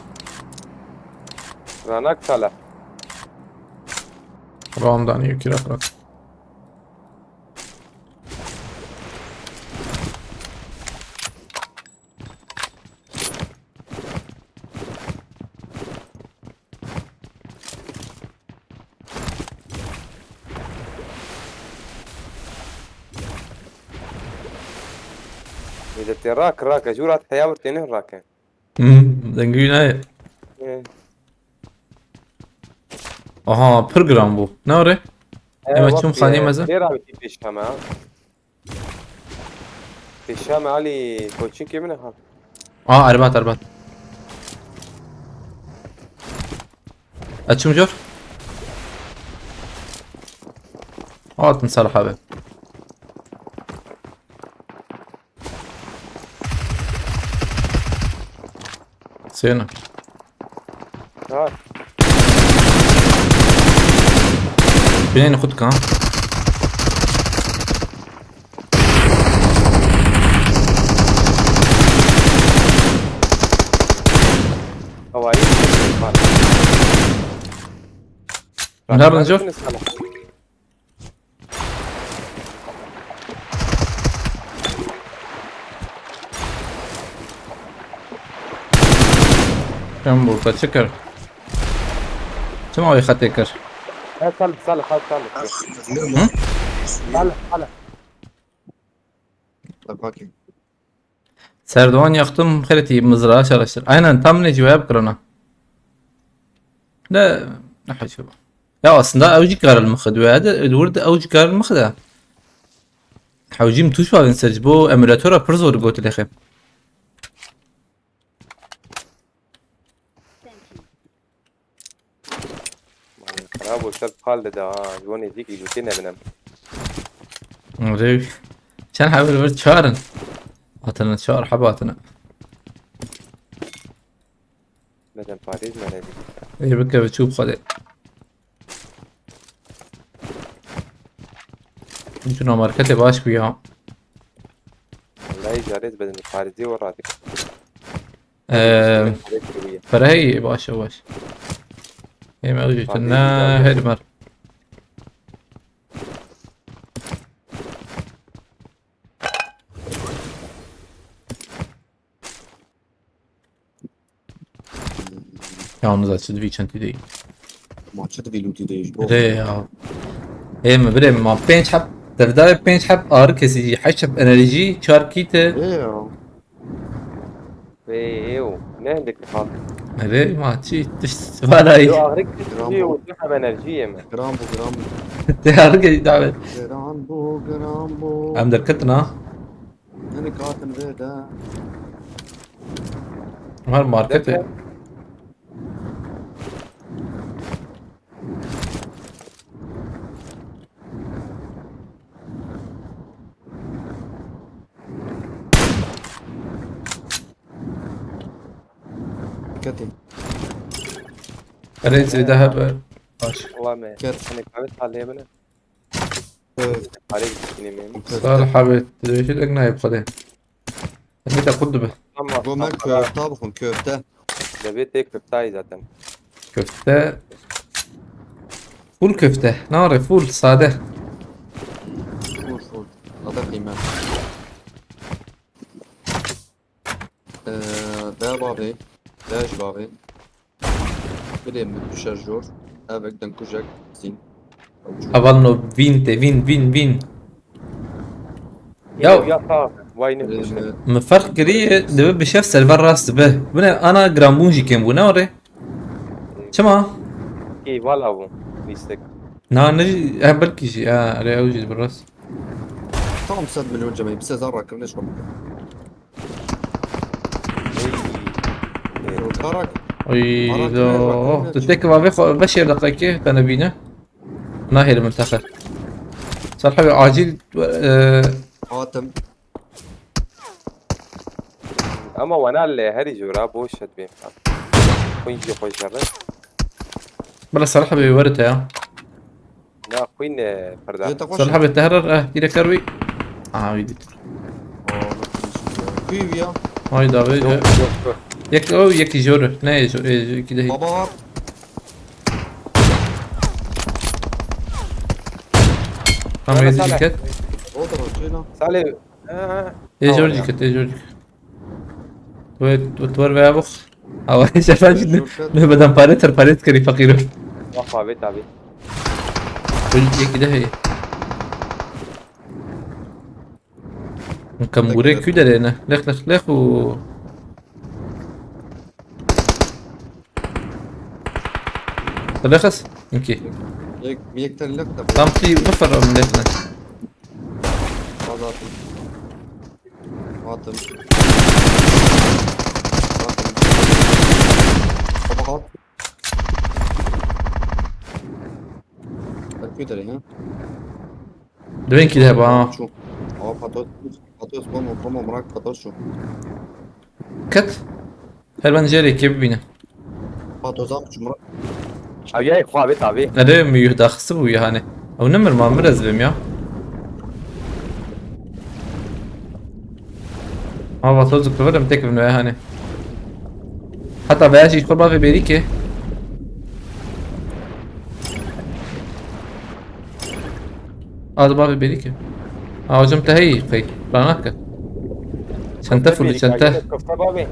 Ranak tala. Ram da nî kirak rak. Milletê rak, rak, ez jû rat heya wir têne rake. Hmm, dengî nayê. Ê. Aha, pir giran bû. Ne ore? Ê, Ema wek, çim xanî e, meze? Lê rabitî pêşkeme ha. Pêşkeme alî koçinkê min e ha. Aa, erbat, erbat. Açım jor. Altın Salih abi. Sena. Ha. Bineyni xud kan. Havayı. Nereden çok? Çem bû, te çi kir? Çima wê xetê kir? Ha, Salih, Salih, Salih, Salih. Hı? Salih, Salih. Bak bakayım. Serdivan yaktım, xeletî mızrağı çalıştır. Aynen, tam ne cevap kırana. De, ne haşa. Ya aslında ew jî karin mixid we. Hadi, wir de ew jî karin mixid e. Hewcîm tuş vavin ser ji bo emulatora pir zor got lêxe. Xera bo ser pal dide ha. Ji bo nêzîkî gotinê nebinem. Rêw. Çend hebir vir çar in. Hatine çar heb hatine. Bedem parêz me nedî. Ê bike bi çû bi xwedê. Çuna marketê baş bû ya. Wellahî carê bedem parêzî we radik. Ee, Parêz bûye. Ferehî baş e baş. Ê me ew jî tune her mer. Yalnız açıldı bir çantı değil. Maçı da bir looty değil. Re ya. Ê min birê min ma pênc heb, devdayê pênc heb ağrı kesici, heşt heb enerji, çar kit e. Ê ya. Ê, ê, o. Ne hindik hat? Erê ma çi tişt vara. Yo, ağrı kesici, o, ne hem enerji yeme. Gram bu, gram bu. Te ağrı kesici davet. Gram bu, gram bu. Em derketin ha. Hindik hatin vê de. Her marketê. Derken Ketê. Erê zêde hebe. Baş. Ulan me. Ket. Hani kahve taleye bile. Evet. Parayı bitireyim yani. Sar habet. Dövüşü de nayıp hadi. Ene de kudu be. Tamam. Bu me köfte bixwin, köfte. Devê tê köftayî zaten. Köfte. Full köfte. Nare full sade. Full full. Sade qîmet. Ee, de bavê. De ji bavê. Bilê min tu şerjor. Evek den kujek. Zîn. Heval no vîn te vîn vîn vîn. Ya. Ya, ya, sağ ol. Vay ne hoş. Ee, Min ferq kiriye, dibe bi şev server rast dibe. Bine ana granbûn jî kêm bû, ne orê? Çima? Ê, vala bû. Lîstek. Na, ne jî, he, belkî jî, ha, erê, ew jî dibe rast. Tam sed milyon cemê, bi sezar rakirine şkom. Ey. Karak. Ay, Karak do. Ne, bak, ne, Tu tek vavê xwe, beşê deqekê, te nebîne. Nahêle min teqe. Serhebê acîl, e, Hatim. Ama wana lê herî jora boş et bêm. Xwîn jî xwe jere. Bila Serhebê were te ya. Na xwîn, e, pirda. Yê te xweş e. Serhebê te herer, eh, tîre ker wî. Aha, wî dît. Aa, ne xweş e. Kuy wî ya? Ay davê. Yok, yok, yok. Yek o, yekî jor. Ne, jor, e, jor, iki de. Baba var. Tamam, Salih, êzî Salih. Dikkat. O da çêna. Salih. Ha, ha. Ê jor dikkat, ê jor dikkat. Wê, wê tu wer veya bix. Awa, şefan jî ne, ne beden pare ter pare dikerî feqîro. Wah, abi, tabi. Wê yekî de heye. Kemûrê kû derê ne? Lex, lex, lex û Te lexis? Okey. Yek, yek tane lek de. Tam tî bifir em lexne. Azatım. Atım. Atım. Baba, at. Bak, götüre ya. Dibên kî de heba, ha? Şu. Aa, patos. Patos, bom, bom, bırak, patos şu. Ket. Her ben jê rêkê bibîne. Patos, am, şu, bırak. Ew yayê xwe avê tavê. Erê, min yuh daxistibû ya, hani. Ew ne mir ma, mir ez bim ya. Ha, patos diktivirim, tek bim ya, hani. Heta veya jî xwe bavê bêrî ke. A, di bavê bêrî ke. A, hocam te heyî qey. Ranake. Çente fulu, çente. Kofte bavê.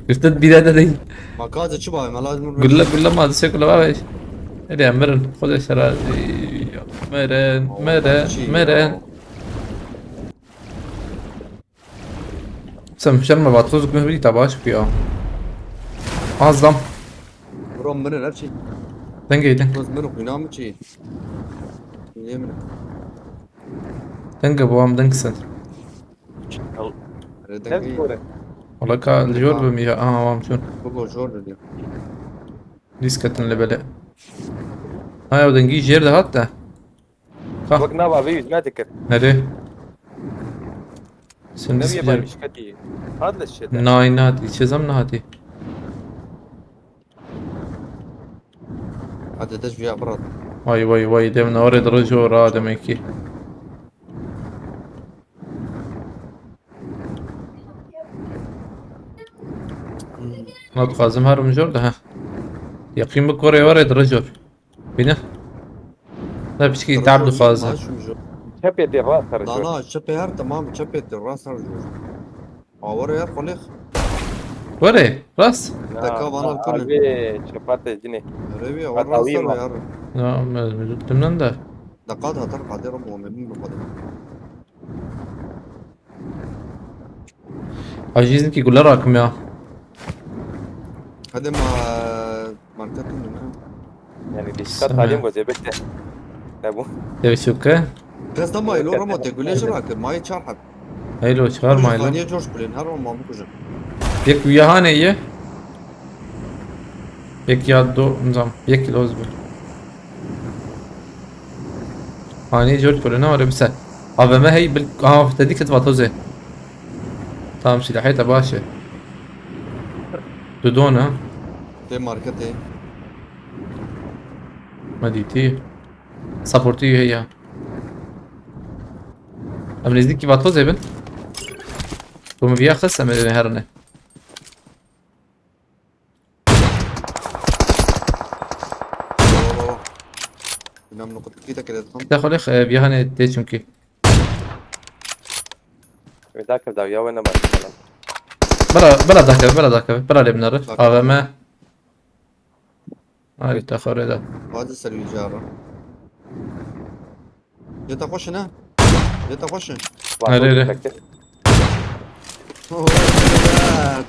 Kofte bîra de değil. Makazı çi bavê, mela mur. Gulle, gulle ma dise gulle bavê. Hadi ya, mirin. Xwedê sera. Mirin, mirin, mirin. Sen şerme vat, toz gümüş bir tabaş ya. Azam. Bro, minin her şey. Sen geydin. Toz minin kuyna mı çi? Niye minin? Denge bu am, denge sen. Al. Öyle denge. Wala ka jor be mi ya? Aha, wam çun. Bu jor diyor. Disketin lebele. Ha ya, dengî jêr de hat de. Ka. Wek nava vê yüz metre kir. Nerê? Sen Neviye diskler. Baymış katî. Hat le şete. Nay, nati, çezam nati. Hadi de şuraya bırak. Vay, vay, vay, dem ne oraya da jor ha demek ki. Na dixwazim herim jor de, heh. Yeqîn bi korê were dire jor. Bîne. Ne piçkî tab dixwaze. Çepê dê rast her jor. Dana, çepê her, tamam, çepê dê rast her jor. A, were her xulêx. Were, rast. Teka vana kune. Abi, çepa te cinê. Reviya, were rast her her. Ya, ez mevcut dimden de. Deqat hatar qadir bu, memnun bu kadar. Aciz ki guler akım ya. Hadi ma, marka tu ne? Yani, dişka talim bu zebekte. Ne bu? Dev şuke. Kasta ma ilo ramo te gule şura ke, ma çar hak. Elo, çar ma elo. Niye coş kulen, her ma bu kujun. Yek uya hane ye. Yek ya do, nizam. Yek kilo zbi. Hanî jor kule ne were bise. A V M hey bil, aha, te dî ket vatozê. Tamam, silahê te baş e. Tu don ha? Tê marketê. Me dîtî. Supportî heye. Em nêzdîkî vatozê bin. Tu min viya xist, em ê herine. Bîna min qut kî te kire dixwim. Te xwe lê xe-, viya hanê tê çimkî. Wê dakir dawiya we nema. Bela, bela dakir, bela dakir, bela lê binere. Dakir. A V M. Ay, te xwe rê de. Hadi ser wî cara. Ya te xweş e ne? Lê te xweş e. Erê, erê.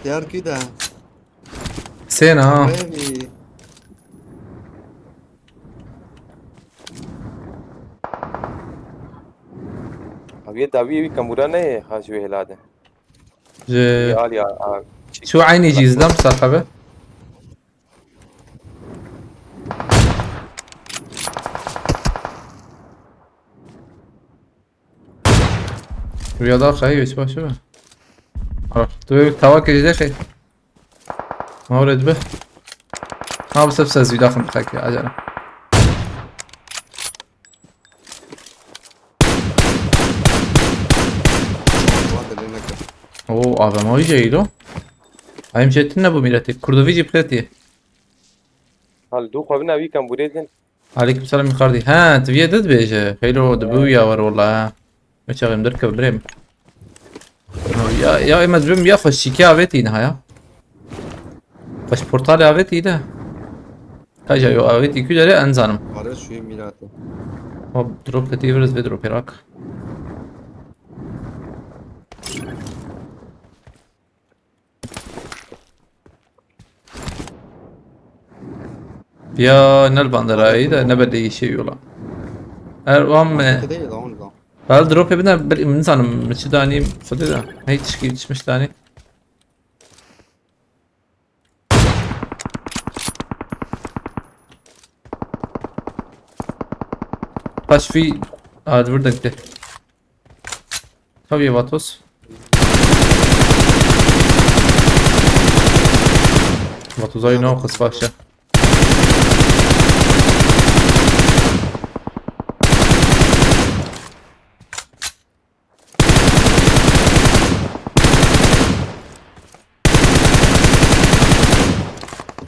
Tiyar kî de. Sêna ha. Baby. Abi dawî wî kembûra ne ha ji wê hêla de. Ji Al ya. A, çû eynî jî izdam sahibi. Rüyada kayı geç başı mı? Ara. Dur bir tava kejde şey. Mağur etme. Ha bu sefer ses bir dakika bir dakika acele. Wan dilê neke. Oo A V M iyice iyi lan. Ayım jetin ne bu milleti? Kurdovici preti. Hal du xwe bina wî kembûrê din. Aleyküm selam yukarıda. Ha, tu viye did beje. Hello, de bu ya var valla ha. Ne çağım der kıbrem. Ya ya emed bim ya xweşikê avêtî niha ya. Xweş portalê avêtî de. Kaja yo avêtî ku dere enzanim. Arê şu mîratê. O drop ketî virz ve drop rak. Ya nel bandera iyi de ne belli iyi şey yola. Er wan me. Te değil lan onu da. Bel drop evine bir insanım. Miçi dani. Fıdı da. Hey tişki içmiş dani. Paş fi. Aa, vur da gitti. Tabii Vatos. Vatos ay ne o kız başa.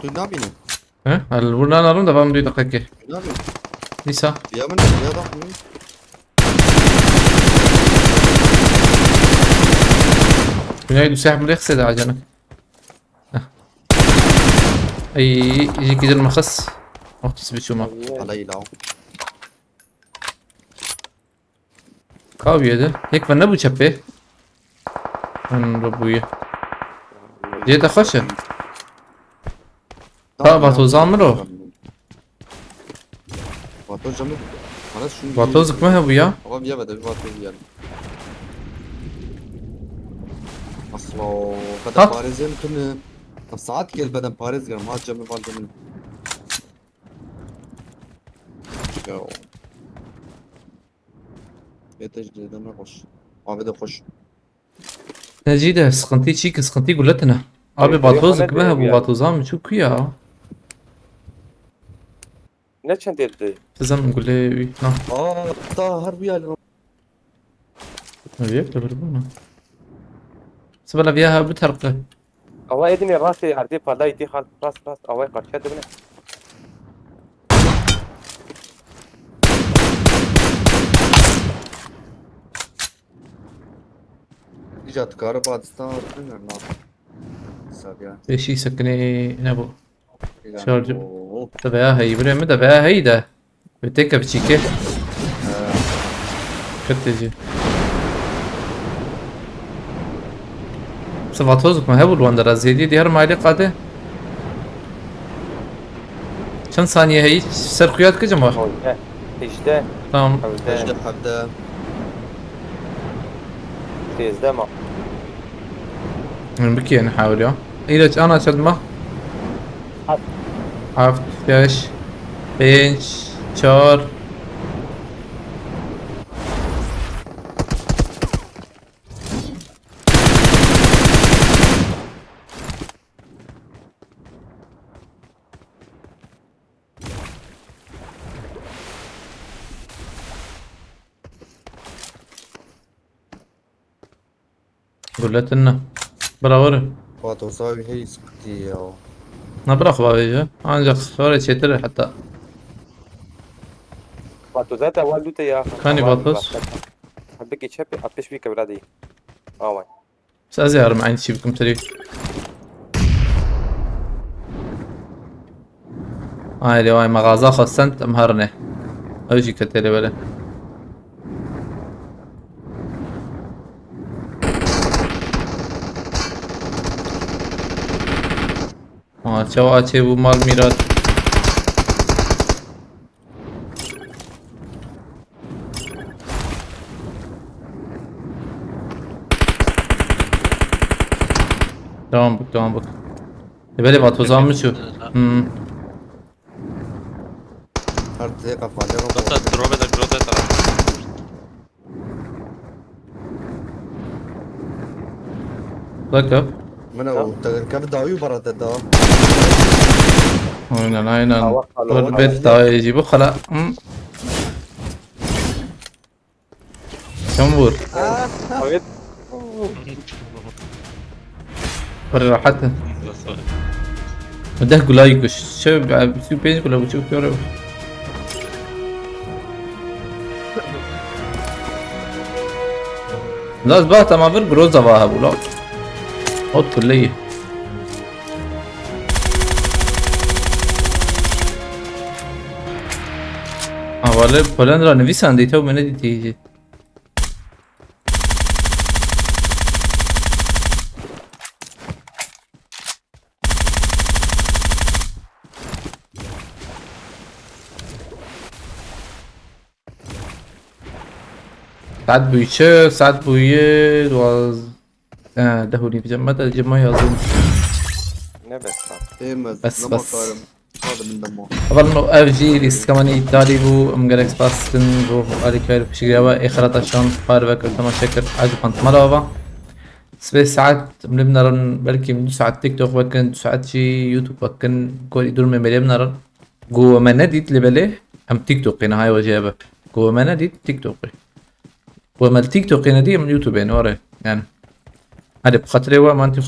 Tu nabînî. He? Al vur lan alın da ben bir dakika ki. Tu nabînî. Nisa. Ya min ya da min. Güney du sehb lexse de acanık. Heh. Ay, iyi ki canım kız. Waqt bir çuma. Alay la. Kaviye de. Yek ve ne bu çepe? Ben de bu ye. Diye de kaçı? Ha, Vato zamir o. Vato camı. Bana şunu Vato zıkma ha bu ya. Ama bir yemedi, bir Vato bir yedim. Aslo, Ha. kadar parêzê min tune. Saat gel beden parêz gerim, ha camı var camı. Ya. Yete jideden hoş. Abi de hoş. Necî de sıkıntı çi ki sıkıntı guletine. Abi Evet, Vato evet, zıkma ha bu evet. Vato zam çu ku ya. Ne çend elde? Sizin gule na. Aa, ta her bir yerden. Ne diyor ki bir bu ne? Sıbala viya ha bu tarafta. Ama edine rastê erdê pala iti hal rast rast avay karşıya dibine. Icat karı badistan bilmiyorum abi. Sabiha. Beşi sakine ne bu? Yani Şarjı. Oo. Da veya hey bre mi da veya hey de. Ve tek bir çike. Kırtıcı. Sıvatozuk mu? He bu Luanda raziyedi diğer maile kade. Çend saniye hey ser kuyat kıcım var. Hojde. İşte. Tamam. Hojde. Hojde hevde. Sêzdeh ma. Min bikî yani hawil ya. İlaç ana çed ma. Hat. Heft, beş, pênc, çar. Guletin ne? Bira were. Vato savi hey sıkıntı ya. Na bira xwe vêje. Ancak sonra çetir hatta. Vato zaten wal dute ya. Kanî Vatos. Biki çepi apış bir kevra değil. Aman. Siz yarım aynı şey bikim seri. Ay lê vay mexaza xwestend em herine. Ew jî ketê lê belê. Çawa çê bû mal mîrat. Tamam bak, tamam bak. E, belê vatozan mı şu? Hmm. Her tê qefalê Kata drobe de grote taraf. Bak yap. Min ew tegerkev dawî û bara te da. Aynen, aynen. Hava kalabalık. Gurbet dayıcı bu kala. Hmm. Sen vur. Evet. Para rahat. Nasıl? Deh gulay kuş. Şey, bir pênc gulay kuş yok. Laz bah tamam bir groza vaha bu la. Ot kulleyi. Ha, vale Polandra nivîsandî, tew me nedîtî. Saet bûye çi? Saet bûye duwaz-, e, deh û nîv. Cem, me de cema yazın. Ne bes lan. Tê me Bes, nema bes. karim. Hadi min demo. Evel no ev jî lîstika me îptalî bû, em gelek spas dikin bo alîkar piştgiriya we, êxirata şan, par vekir, temaşe kir, ez pantmala ava. Sibê saet em lê binarin, belkî em du saet TikTok vekin, du saet jî YouTube vekin, gorî durumê me lê binarin. Ku me nedît lê belê, em TikTokê niha wecê ebe. Ku me nedît TikTokê. Ku me TikTokê nedî, em YouTubeê ne were. Yani. Hadi bi xatirê we, man tî xwe